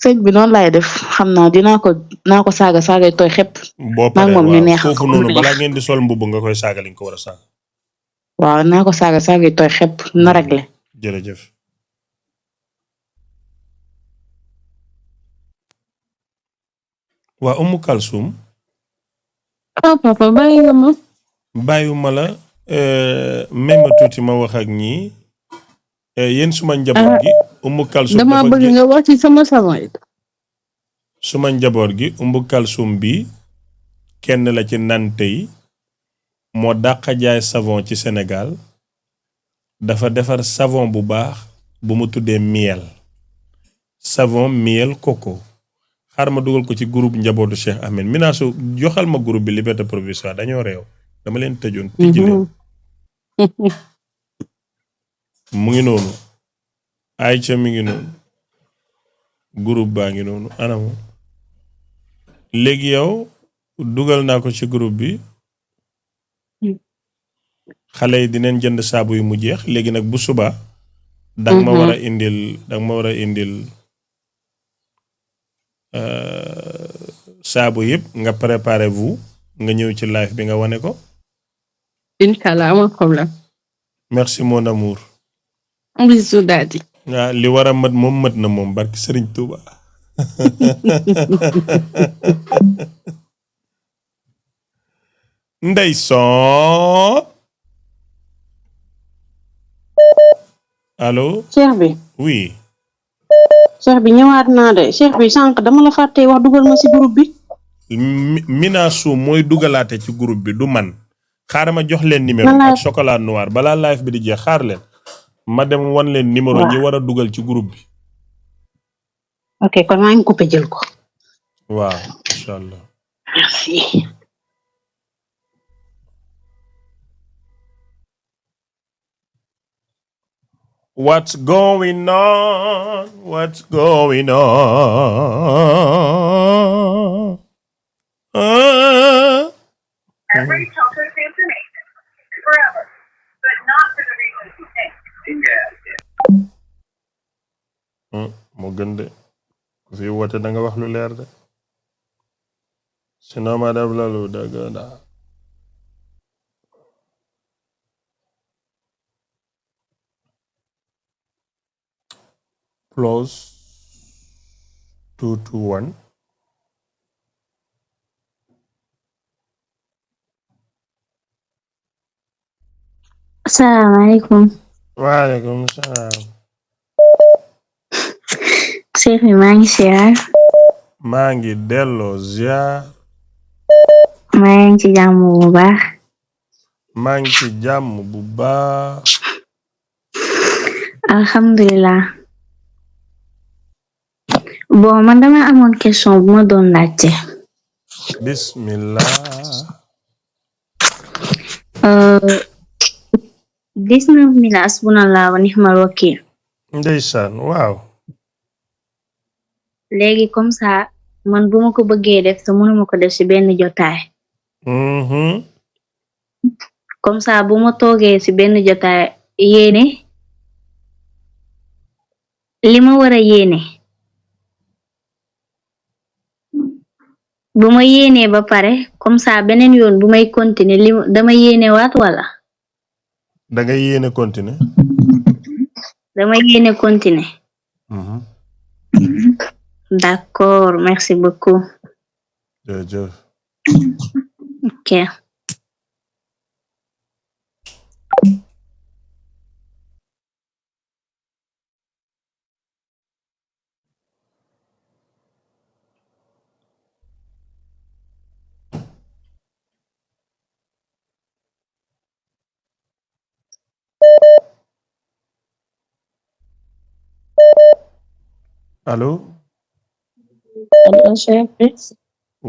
sëñ bi noonu laay def xam naa dinaa ko saagay tooy xepp boo paree moom ñu neex foofu noonu balaa ngeen di sol mbubb nga koy saaga liñ ko war a saaga waaw naa ko saagay tooy xepp na réglé jërëjëf waa Umu Kalsum papa bàyyi nga ma bàyyuma la même tuuti ma wax ak ñii yéen suma njaboot gi Umu Kalsum dama bëgg nga wax ci sama savon yi. suma njaboot gi Umu Kalsum bi kenn la ci nante yi moo dàq jaay savon ci Sénégal dafa defar savon bu baax bu mu tuddee miel savon miel coco xaar ma dugal ko ci groupe njabootu Cheikh Ahmed Minasu joxal ma groupe bi liberté provisoire dañoo réew dama leen tëjoon tijji leen mu ngi noonu Aïcha mi ngi noonu groupe baa ngi noonu anamu léegi yow dugal naa ko ci groupe bi xale yi dinañ jënd saabu yu mu jeex léegi nag bu suba danga ma war a indil saabu yëpp nga préparez-vous nga ñëw ci live bi nga wane ko. Inch'Allah amul problème. merci mon amour. bisous daddy. waaw li war a mat moom mat na moom barki Serigne Touba. Ndeysaan. allo. Cheikh bi. oui. Cheikh bi ñëwaat naa de Cheikh bi sànq dama la fàtte wax dugal ma ci groupe bi. Minasu mooy dugalaate ci groupe bi du man xaaral ma jox leen numéro ak chocolat noir balaa live bi di jeex xaar leen ma dem wan leen numéro ñi war a dugal ci groupe bi. ok kon maa ngi coupé jël ko. waaw incha allah. merci. What's going on? What's going on? Every childhood information forever, but not for the reasons you think. moo gën de ku fi woote da nga wax lu leer de sinon ma def la lu dëgg daa +221 Assalamualaikum. Waalaikumsalam. Cheikh bi maa ngi ziar. maa ngi delloo ziar. maa ngi ci jàmm bu baax. maa ngi ci jàmm bu baax. alhamdulilah. bon man dama amoon question bu ma doon laajte. bismillah. 19 hasbunallah wa ni'mal wakil. ndeysaan waaw. léegi comme ça man bu ma ko bëggee def te mënuma ko def ci benn jotaay. comme ça bu ma toogee ci benn jotaay yéene li ma war a yéene bu ma yéenee ba pare comme ça beneen yoon bu may continuer li dama yéene waat wala. da nga yéene continuer. dama yéene continuer. D'accord, merci beaucoup. jërëjëf. ok. Allô? Allô, chef bi.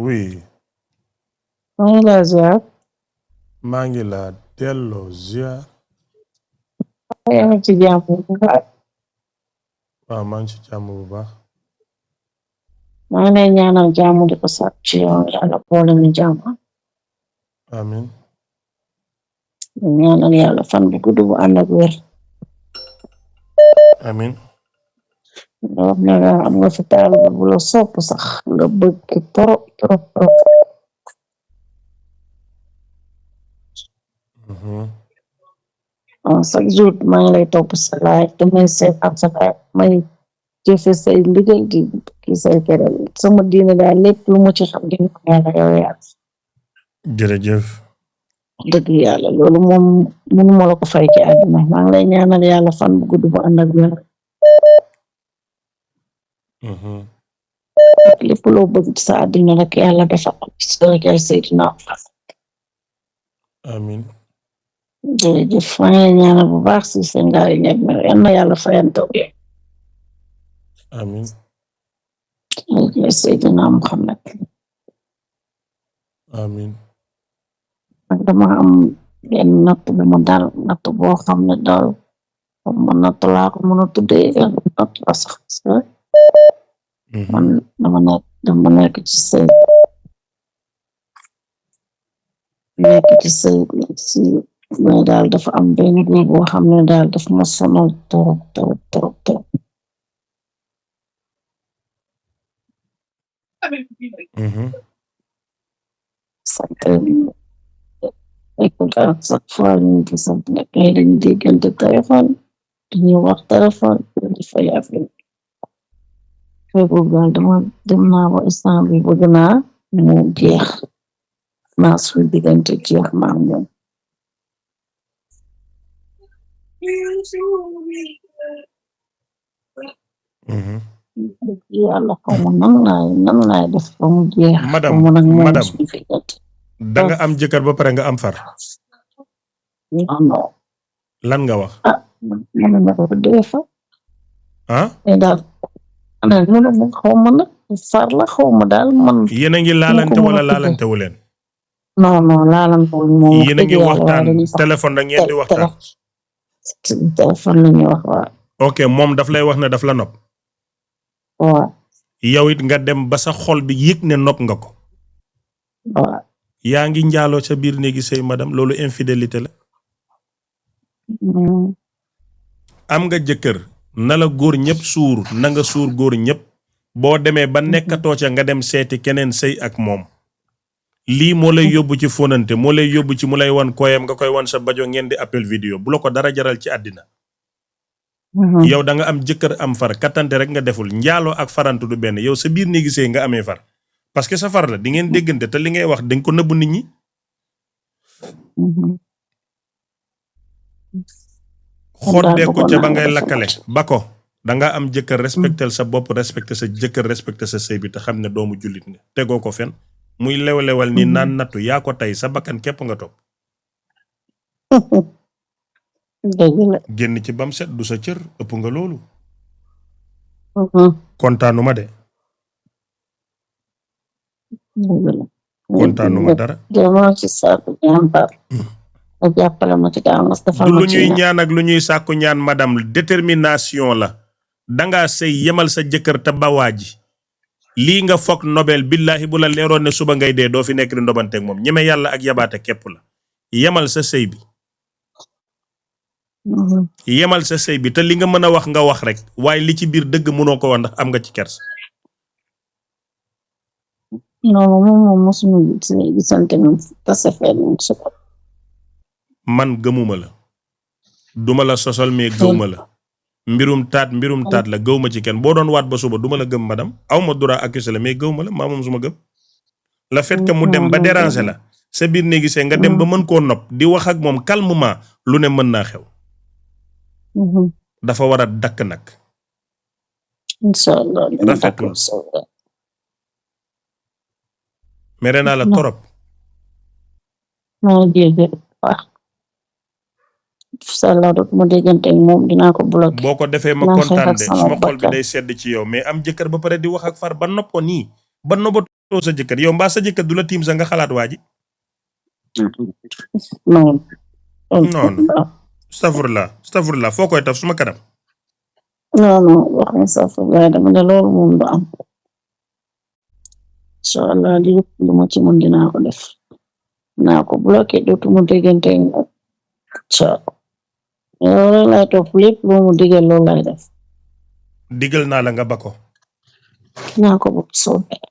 Oui. maa ngi laa ziar. maa ngi la delloo ziar. yaa ngi ci jàmm bu baax. waaw maa ngi ci jàmm bu baax. maa ngi lay ñaanal jàmm di ko sàkk ci yow yàlla boole ñu jàmm. amin. ñaanal yàlla fan bu gudd bu ànd ak wér. amin. nga wax ne la am nga fi taal bu la sopp sax nga bëgg trop trop trop. chaque jour maa ngi lay topp sa live damay seet am sa live may jëfe say ndigal di ki say tere sama diine daal lépp lu mu ci xam dina ko yàlla yow yàlla. jërëjëf. dëgg yàlla loolu moom mënuma la ko fay ci àdduna maa ngi lay ñaanal yàlla fan bu gudd bu ànd ak wér ak lépp loo bëgg ci sa àdduna rek yàlla dafa ko ci daraja Seydina amin jërëjëf maa ngi lay ñaanal bu baax si seen ngaari ñeg na yal na yàlla fayantoo bi amin jërëjëf Seydina Muhammad amin ak dama am benn natt bu ma dal natt boo xam ne daal ma natt laa ko mën a tuddee natt la sax man dama nekk ci sëy si mais daal dafa am benn góor boo xam ne daal daf ma sonal trop trop trop trop écoute à chaque fois ñu ngi sant nag mais dañu déggante téléphone dañuy wax téléphone di fay affaire boobu daal dama dem naa ba instant bi bëgg naa mu jeex naa suy diggante jeex maa moom yàlla xaw ma nan laay def ba mu jeex madame da nga am jëkkër ba pare nga am far non lan nga wax man na ko dee fa mais daal xaw ma nag far la xaw ma daal man yéen a ngi laalante wala laalante wu leen non laalante wu moom yéen a ngi waxtaan téléphone da ngeen di waxtaan téléphone la ñuy wax waaw ok moom daf lay wax ne daf la nopp waaw yow it nga dem ba sa xol bi yëg ne nopp nga ko waaw yaa ngi njaaloo sa biir néegi sëy madame loolu infidélité la am nga jëkkër na la góor ñëpp suur na nga suur góor ñëpp boo demee ba nekkatoo ca nga dem seeti keneen sëy ak moom lii moo lay yóbbu ci fonante moo lay yóbbu ci mu lay wan kooyam nga koy wan sa bajo ngeen di appel vidéo bu la ko dara jaral ci àddina yow da nga am jëkkër am far kattante rek nga deful njaaloo ak farantu du benn yow sa biir néegi sëy nga amee far parce que sa far la di ngeen déggante te li ngay wax dañ ko nëbbu nit ñi xoddee ko ca ba ngay lakkale ba ko da nga am jëkkër respectel sa bopp respecté sa jëkkër respecté sa sëy bi te xam ne doomu jullit nga tegoo ko fen muy lewlewal ni naan nattu yaa ko tey sa bakkan képp nga topp génn ci bam set du sa cër ëpp nga loolu kontaanuma de kontaanuma dara du lu ñuy ñaan ak lu ñuy sàkku ñaan madame détermination la danga sëy yemal sa jëkkër te bawaaji lii nga foog nobel billahi bu la leeroon ne suba ngay dee doo fi nekk di ndobanteeg moom ñeme yàlla ak yabaate képp la yemal sa sëy bi yemal sa sëy bi te li nga mën a wax nga wax rek waaye li ci biir dëgg mënoo ko wax ndax am nga ci kers non moom mosuma gisante moom tase fenn man gëmuma la duma la sosal mais gëwma la mbirum taat la gëwma ci kenn boo doon waat ba suba duma la gëm madame awma droit accusé la mais gëwma la maa moom suma gëm le fait que mu dem ba déranger la sa biir néegi see nga dem ba mën koo nopp di wax ak moom calmement lu ne mën naa xew dafa war a dakk nag inshallah rafetul mere naa la torop non jégg wax inshallah dootuma déggante ak moom dinaa ko bloqué boo ko defee ma kontaan de suma xol bi day sedd ci yow mais am jëkkër ba pare di wax ak far ba nopp ko nii ba nobbatoo sa jëkkër yow mbaa sa jëkkër du la tiim sa nga xalaat waa ji non astafurlah foo koy taf suma kanam non wax nga astafurlah dama ne loolu moom du am inshallah li lu ma ci mën dinaa ko def naa ko bloqué dootuma déggante loolu lay topp lépp lu mu digal loolu lay def digal naa la nga ba ko naa ko bu soobee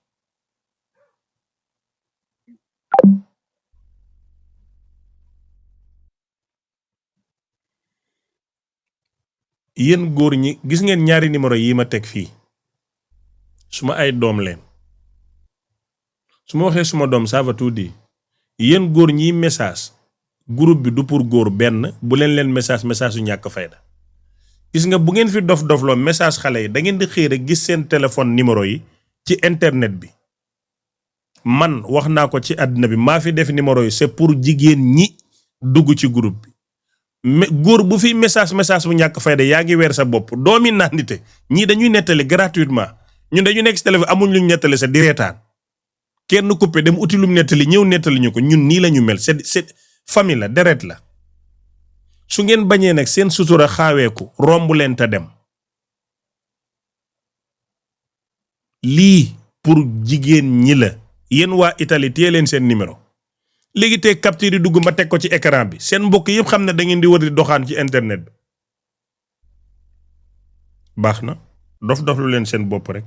yéen góor ñi gis ngeen ñaari numéro yi ma teg fii suma ay doom leen su ma waxee suma doom ça va tout dire yéen góor ñi message groupe bi du pour góor benn bu leen message yu ñàkk fayda gis nga bu ngeen fi dof-dofloo message xale yi da ngeen di xëy rek gis seen téléphone numéro yi ci internet bi man wax naa ko ci àddina bi maa fi def numéro yi c'est pour jigéen ñi dugg ci groupe bi góor bu fi message bu ñàkk fayda yaa ngi weer sa bopp doomi naandite ñii dañuy nettali gratuitement ñun dañu nekk si téléphone amuñ luñ nettali sa di reetaan kenn coupé dem uti lum nettali ñëw nettali ñu ko ñun nii la ñu mel c'est famille la deret la su ngeen bañee nag seen sutura xaaweeku romb leen te dem lii pour jigéen ñi la yéen waa Italie téye leen seen numéro léegi te capture yi dugg ma teg ko ci écran bi seen mbokk yëpp xam ne da ngeen di wër di doxaan ci internet bi baax na dof lu leen seen bopp rek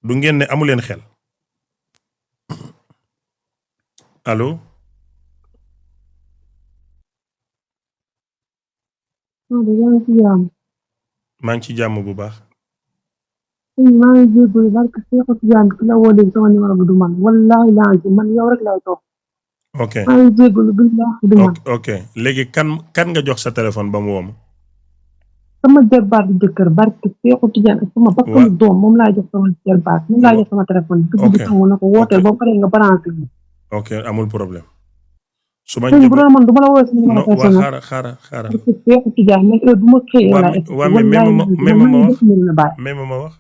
du ngeen ne amu leen xel allo. maa ngi ci jàmm bu baax. maa ngi jégalu barke Seexu Tijaan ki la woo léegi sama numéro bi du man wallahi laa ci man yow rek laay toog. ok maa ngi jégalu billahi du man. ok léegi kan nga jox sa téléphone ba mu woo ma. sama jarbaat bi jëkkër barke Seexu Tijaan ak sama bakkanu doom moom laa jox sama jarbaat moom laa jox sama téléphone. ok dugg bi na ko wooteel ba pare nga branché bi. ok amul problème. su ma bu doon man du ma la woowee sama numéro personnel. xaaral barke Seexu Tijaan mais heure bu ma xëyee laay mais ma wax.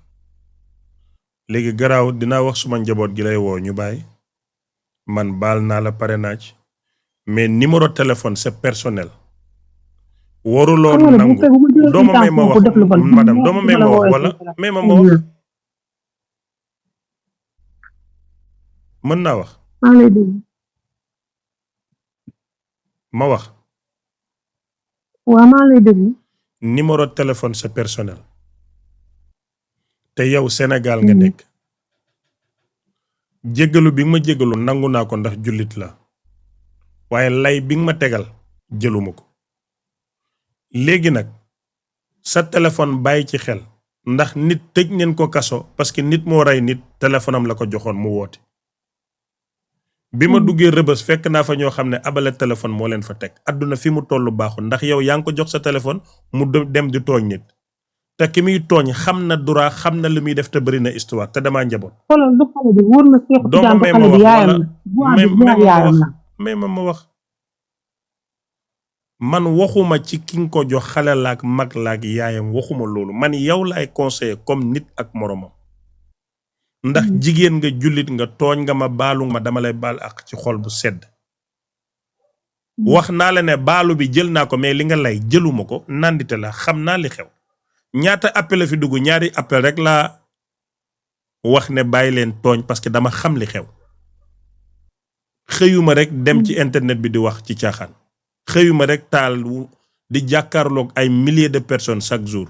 léegi garaaw dinaa wax suma njaboot gi lay woo ñu bàyyi man baal naa la pare naa ci mais numéro téléphone c'est personnel. waruloo nangu dooma may ma wax madame dooma may ma wax wala may ma wax mën naa wax ma wax. waaw maa lay dégg. numéro téléphone c'est personnel. te yow Sénégal nga nekk jéggalu bi nga ma jéggalu nangu naa ko ndax jullit la waaye lay bi nga ma tegal jëluma ko léegi nag sa téléphone bàyyi ci xel ndax nit tëj neen ko kaso parce que nit moo rey nit téléphone am la ko joxoon mu woote bi ma duggee rëbës fekk naa fa ñoo xam ne abale téléphone moo leen fa teg àdduna fi mu tollu baaxul ndax yow yaa ngi ko jox sa téléphone mu dem di tooñ nit te ki muy tooñ xam na dura xam na li muy def te bëri na histoire te damaa njaboot. xoolal du xale bi wóor na Seexu Tijaan du xale bi yaayam la. mais ma wax man waxuma ci ki nga ko jox xale laak mag laak yaayam waxuma loolu man yow laay conseiller comme nit ak moromam. ndax jigéen nga jullit nga tooñ nga ma baalu ma dama lay baal ak ci xol bu sedd. wax naa la ne baalu bi jël naa ko mais li nga lay jëluma ko nandite la xam naa li xew. ñaata appel la fi dugg ñaari appel rek laa wax ne bàyyi leen tooñ parce que dama xam li xew xëyuma rek dem ci internet bi di wax ci caaxaan xëyuma rek taal di jàkkaarloog ay milliers de personnes chaque jour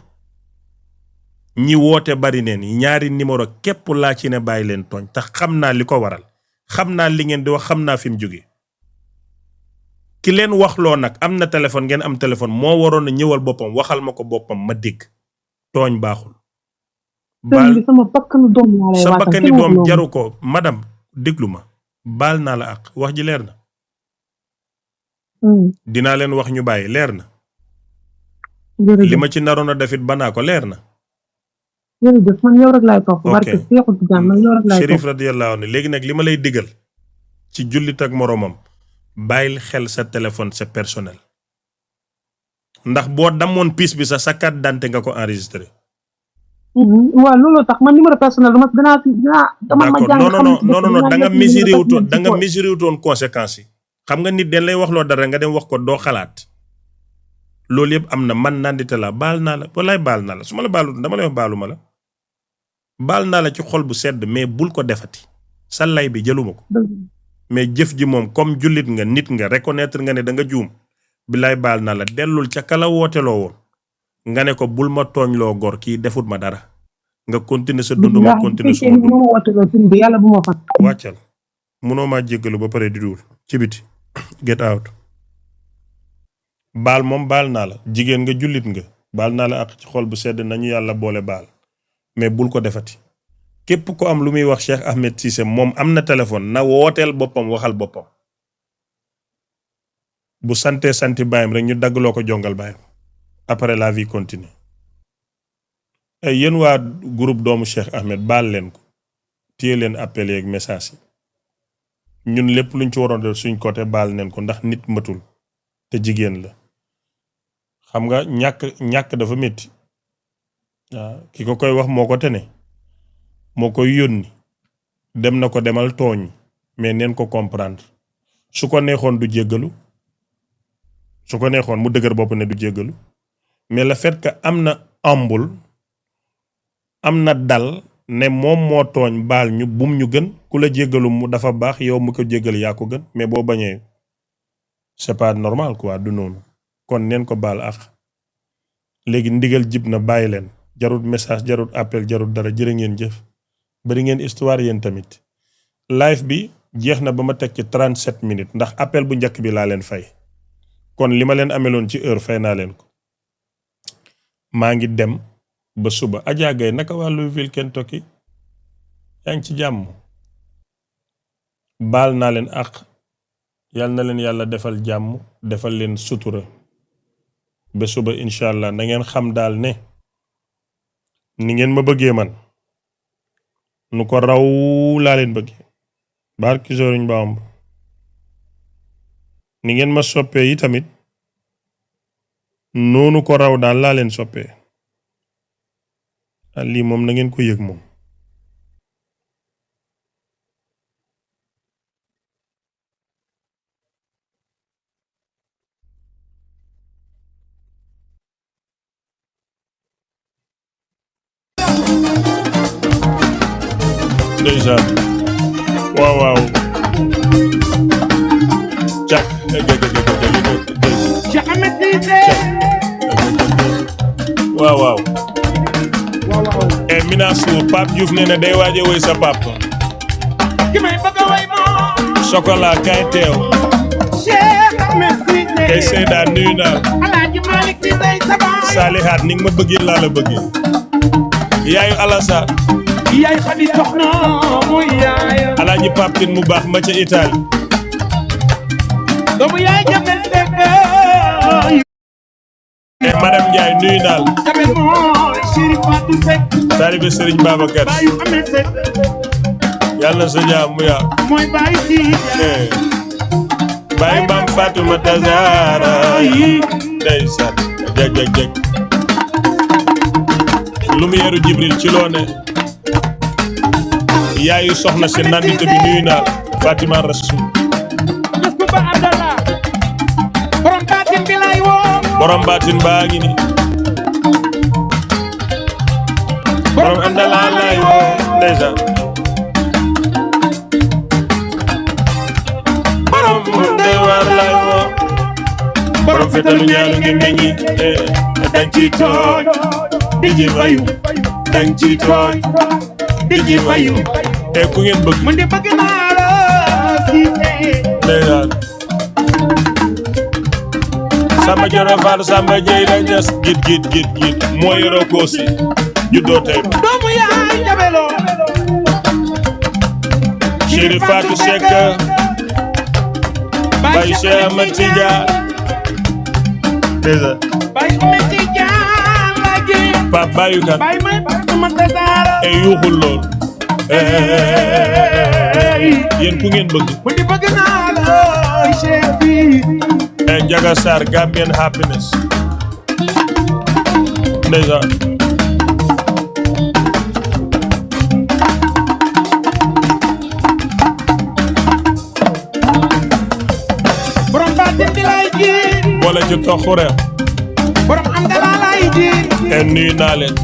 ñi woote bari neen ñaari numéro képp laa ci ne bàyyi leen tooñ tax xam naa li ko waral xam naa li ngeen di wax xam naa fi mu jóge ki leen waxloo nag am na téléphone ngeen am téléphone moo waroon a ñëwal boppam waxal ma ko boppam ma dégg tooñ baaxul. sama bakkanu doom laa lay sa bakkani doom jaru ko madame déglu ma baal naa la ak wax ji leer na. dinaa leen wax ñu bàyyi leer na. li ma ci naroon a defit banaa ko leer na. jërëjëf man yow rek laay topp. barke Seexu Tijaan man yow rek laay topp. Chérif radiyallahu anhu léegi nag li ma lay digal ci jullit ak moroomam bàyyil xel sa téléphone c'est personnel. ndax boo damoon piis bi sa carte d'identité nga ko enregistré. waaw looloo tax man numéro personnel dama ma jàng non da nga mesuré wutoon conséquences yi. xam nga nit den lay wax loo dara nga dem wax ko doo xalaat. loolu yëpp am na man nandite la baal naa la walaay baal naa la su ma la baalu dama lay wax baalu ma la. baal naa la ci xol bu sedd mais bul ko defati. sa lay bi jëluma ko. mais jëf ji moom comme jullit nga nit nga reconnaître nga ne da nga juum. bilaay baal naa la dellul ca kala wooteloo woon nga ne ko bul ma tooñ loo gor kii defut ma dara nga continuer sa dund ma continuer suma dund wàccal munoo maa jéggalu ba pare di duul ci biti get out baal moom baal naa la jigéen nga jullit nga baal naa la ak ci xol bu sedd nañu yàlla boole baal mais bul ko defati képp ko am lu muy wax Cheikh Ahmed Cissé moom am na téléphone na wooteel boppam waxal boppam bu sante santi baayam rek ñu daggloo ko jongal baayam après la vie continue ay yéen waa groupe doomu Cheikh Ahmed baal leen ko téye leen appel yeeg message yi ñun lépp luñ ci waroon def suñ côté baal neen ko ndax nit matul te jigéen la xam nga ñàkk dafa métti waaw ki ko koy wax moo ko tene moo koy yónni dem na ko demal tooñ mais neen ko comprendre su ko neexoon du jéggalu su ko neexoon mu dëgër bopp ne du jéggalu mais le fait que am na ambul am na dal ne moom moo tooñ baal ñu bum ñu gën ku la jéggalu mu dafa baax yow mu ko jéggal yaa ko gën mais boo bañee c'est pas normal quoi du noonu kon neen ko baal ak léegi ndigal jib na bàyyi leen jarut message jarut appel jarut dara jërë ngeen jëf bari ngeen histoire yéen tamit live bi jeex na ba ma teg ci 37 minutes ndax appel bu njëkk bi laa leen fay kon li ma leen ameloon ci heure fay naa leen ko maa ngi dem ba suba Adja Gaye naka waa Louisville Kentucky yaa ngi ci jàmm baal naa leen ak yal na leen yàlla defal jàmm defal leen sutura ba suba incha allah na ngeen xam daal ne ni ngeen ma bëggee man nu ko raw laa leen bëggee barki Sëriñ Bamba ni ngeen ma soppee yi tamit noonu ko raw daal laa leen soppee lii moom na ngeen ko yëg moom ndeysaan waaw waaw cak waaw waaw Mina Sour Pape Diouf nee na day waaje woy sa papa Chocolat kay teew kay Seyda nuyu naa Salihaat ni nga ma bëggee laa la bëggee yaayu Alassane yaay xadi soxna muy yaay Alaaji Pape Tine mu baax ma ca Italie doomu yaay jamel sekk madame Ndiaye nuyu naa la taalibe Serigne Babacar yàlla na sa jàmm yaa bàyyi maam Fatima Tazara yi ndeysaan jeg Lumière Jibril ci loo ne yaayu soxna si nandite bi nuyu naa la Fatima Rasoul borom baatin baa ngi ni borom andala lay woo ndeysaan borom dey waar lay woo borom fetalu ñaalu ngi meññi dañ ci tooñ di ji fayu dañ ci tooñ di ji fayu ku ngeen bëgg man de bëgg naa la si ndeysaan Samba Joro Fall Samba Jey la ñas git moo yoroo ko si juddoo tey doomu yaay jabelo Chéri Fatou Seck Baye Cheikh Ahmed Tidiane déjà Baye Ahmed Tidiane la ji Pape Bayou kan Baye may ma tasara yuuxul lool yéen ku ngeen bëgg mu di bëgg naa la Cheikh bi Njaga Sarr Gambian Happiness ndeysaan borom baatin bi lay ji wala ci toxure borom am dala lay ji nuyu naa leen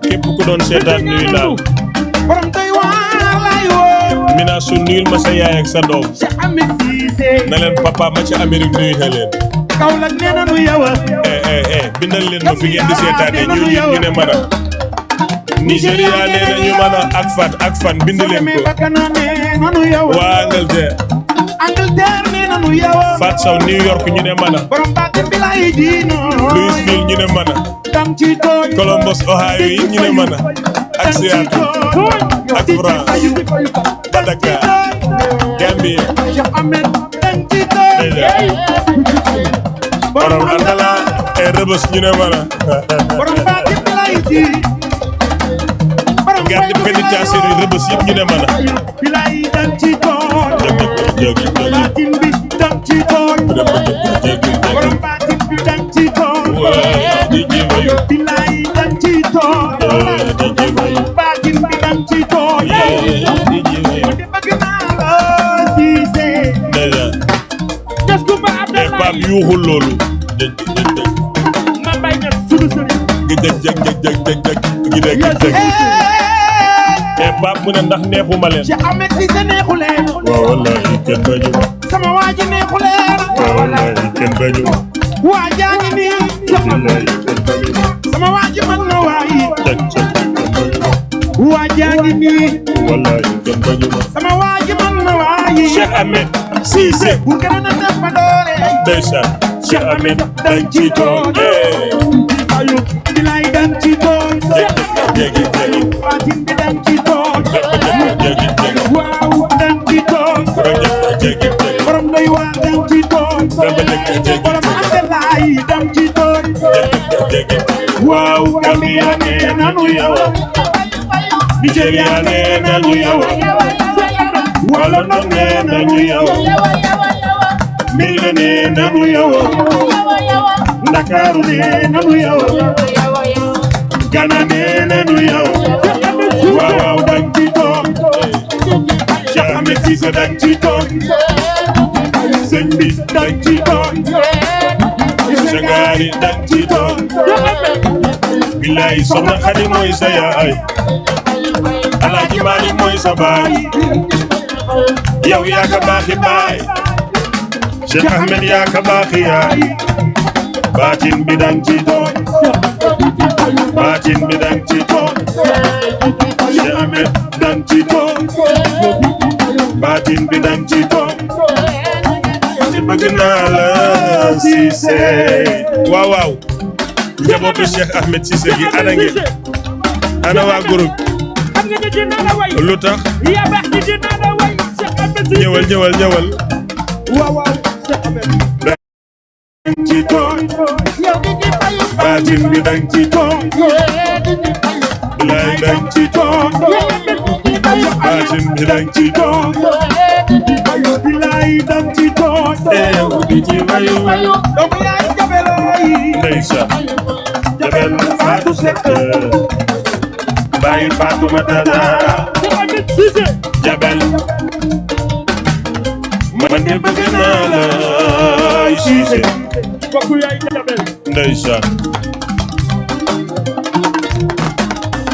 képp ku doon seetaan nuyu naa borom doy waar lay woo Mina su nuyul ma sa yaay ak sa doom na leen papa ma ci Amérique nuyu na leen Kaolack nee na nu yow bindal leen ma fi ngeen di seetaane ñu ne mën a Nigéria nee na ñu mën a ak fan bind leen ko waa Angleterre nee na nu yow Fat Sow New York ñu ne mën a Louisville ñu ne mën a Columbus Ohio yi ñu ne mën a ak Seattle ak France ba Dakar bi borom andala e rëbës ñu ne mana garde pénitentiaire yi rëbës yëpp ñu ne mana Pape yuuxul loolu Pape mu ne ndax neexuma leen waaw wallahi kenn bañu ma sama waaji neexu leen waaw wallahi kenn bañu ma waa jaa ngi nii sama waaji man na waayi waa jaa ngi nii wallahi kenn bañu ma sama waaji man na waayi Cheikh Ahmed Cissé bu gën a def ma doole ndeysaan Cheikh Ahmed dañ ci toog ayu bilay dañ ci toog jegi fatin bi dañ ci toog waaw dañ ci toog borom doy waar dañ ci toog borom andelaay dañ ci toog waaw Gambia nee nanu yow Nigeria nee nanu yow wala no nee nanu yow Mille nee nanu yow Ndakaaru nee nanu yow Gana nee nanu yow waaw dañ ci toog Cheikh Ahmed Cissé dañ ci toog sëñ bi dañ ci toog Senghari dañ ci toog billaay soxna Xadi mooy sa yaay Alaaji Maalik mooy sa baay yow yaa ka baaxi baay Cheikh Ahmed yaa ka baaxi yaay baatin bi dañ ci toog baatin bi dañ ci toog Cheikh Ahmed dañ ci toog baatin bi dañ ci toog ci bëgg naa la Cissé waaw waaw njabootu Cheikh Ahmed Cissé gi ana ngeen ana waa groupe lu tax ñëwal waaw waaw dañ ci toog baatin bi dañ ci toog bilaay dañ ci toog baatin bi dañ ci toog bilaay dañ ci toog di ci wayu doomu yaay jabelooy ndeysaan jabel Fatou Seck bàyyi Fatoumata Dara jabel man de bëgg naa la Cissé bokku yaay jabel ndeysaan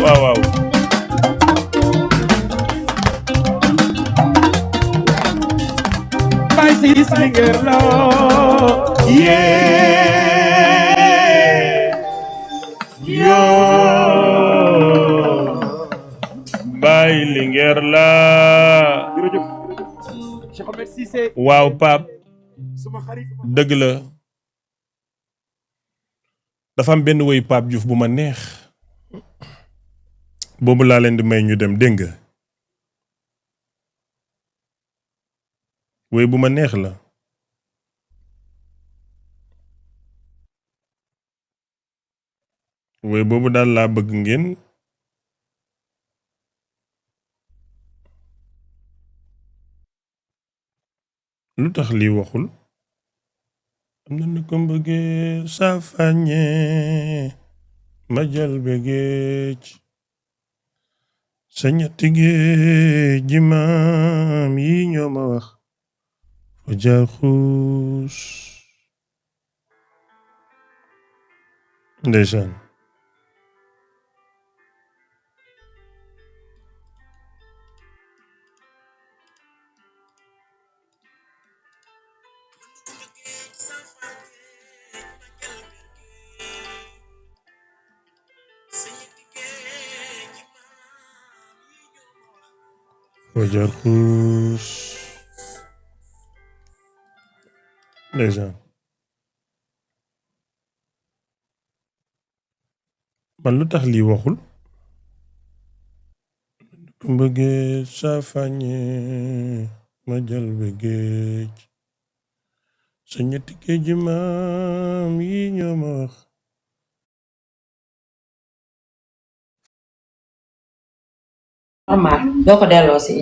waaw waaw bay si gis li ngeen la bay Linguère la waaw Pape dëgg la dafa am benn woy Pape Diouf bu ma neex boobu laa leen di may ñu dem dégg nga woy bu ma neex la woy boobu daal laa bëgg ngeen lu tax lii waxul am na nu ko mbëggee safañe ma jël bëggeej sa ñetti géej ji maam yi ñoo ma wax fa jaar xuus ndeysaan Wajar xuus ndeysaan man lu tax lii waxul ku mbëggee safañe ma jël ba géej sa ñetti géej maam yi ñoo ma wax normal doo ko delloo si